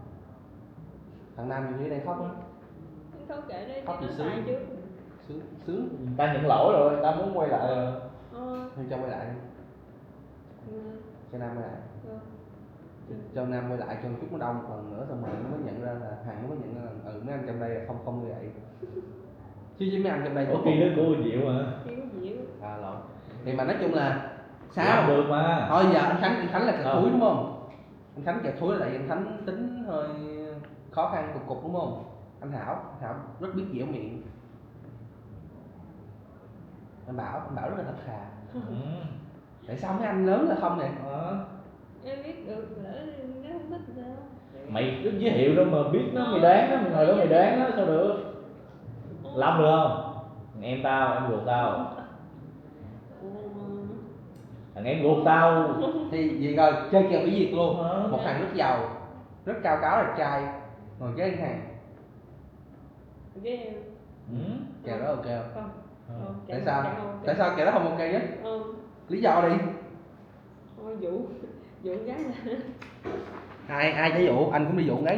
Thằng nam nhiều khi đang khóc á. Không khóc kệ đi, Khóc thì thì nó sướng. Sai chứ. Sướng sướng. Ta nhận lỗi rồi, ta muốn quay lại rồi. Ờ, Thì cho quay lại, ừ, cho nam quay lại. ừ. Cho nam quay lại cho chút nó đông một lần nữa, xong rồi nó mới nhận ra là, Hằng nó mới nhận ra là, ừ, mấy anh trong đây là không không như vậy. Chứ với mấy anh trong đây Ủa, cũng kỳ không. Đó của Diệu mà. Thì có dịu. À, lộn. Thì mà nói chung là Sao sao? Được mà. Thôi giờ anh Khánh, anh Khánh là kẻ Ờ. thúi đúng không? Anh Khánh kẻ thúi là tại vì anh Khánh tính hơi khó khăn cục cục đúng không? Anh Hảo, anh Hảo rất biết dẻo miệng. Anh Bảo, anh Bảo rất là thật thà. Ừ. Tại sao mấy anh lớn là không vậy? Ờ. Em biết được lỡ nó không thích sao. Mày cứ giới thiệu đâu mà biết nó, mày đoán nó, mày ngồi đó mày đoán nó sao được? Lâm được không? Thằng em tao, em ruột tao. Ồ, Thằng em ruột tao. Thì gì rồi, chơi kèo cái gì luôn. Ờ. Một thằng rất giàu, rất cao cáo là trai, ngồi ghế ngân hàng. Game. Ừ. Kèo đó ok không? Không. Ờ. Không, Tại kèo sao? không ok. Tại sao kèo đó không ok nhất? Ờ, Lý do đi. Thôi, dụ dụ gái là Ai ai ví dụ, anh cũng đi dụ con gái.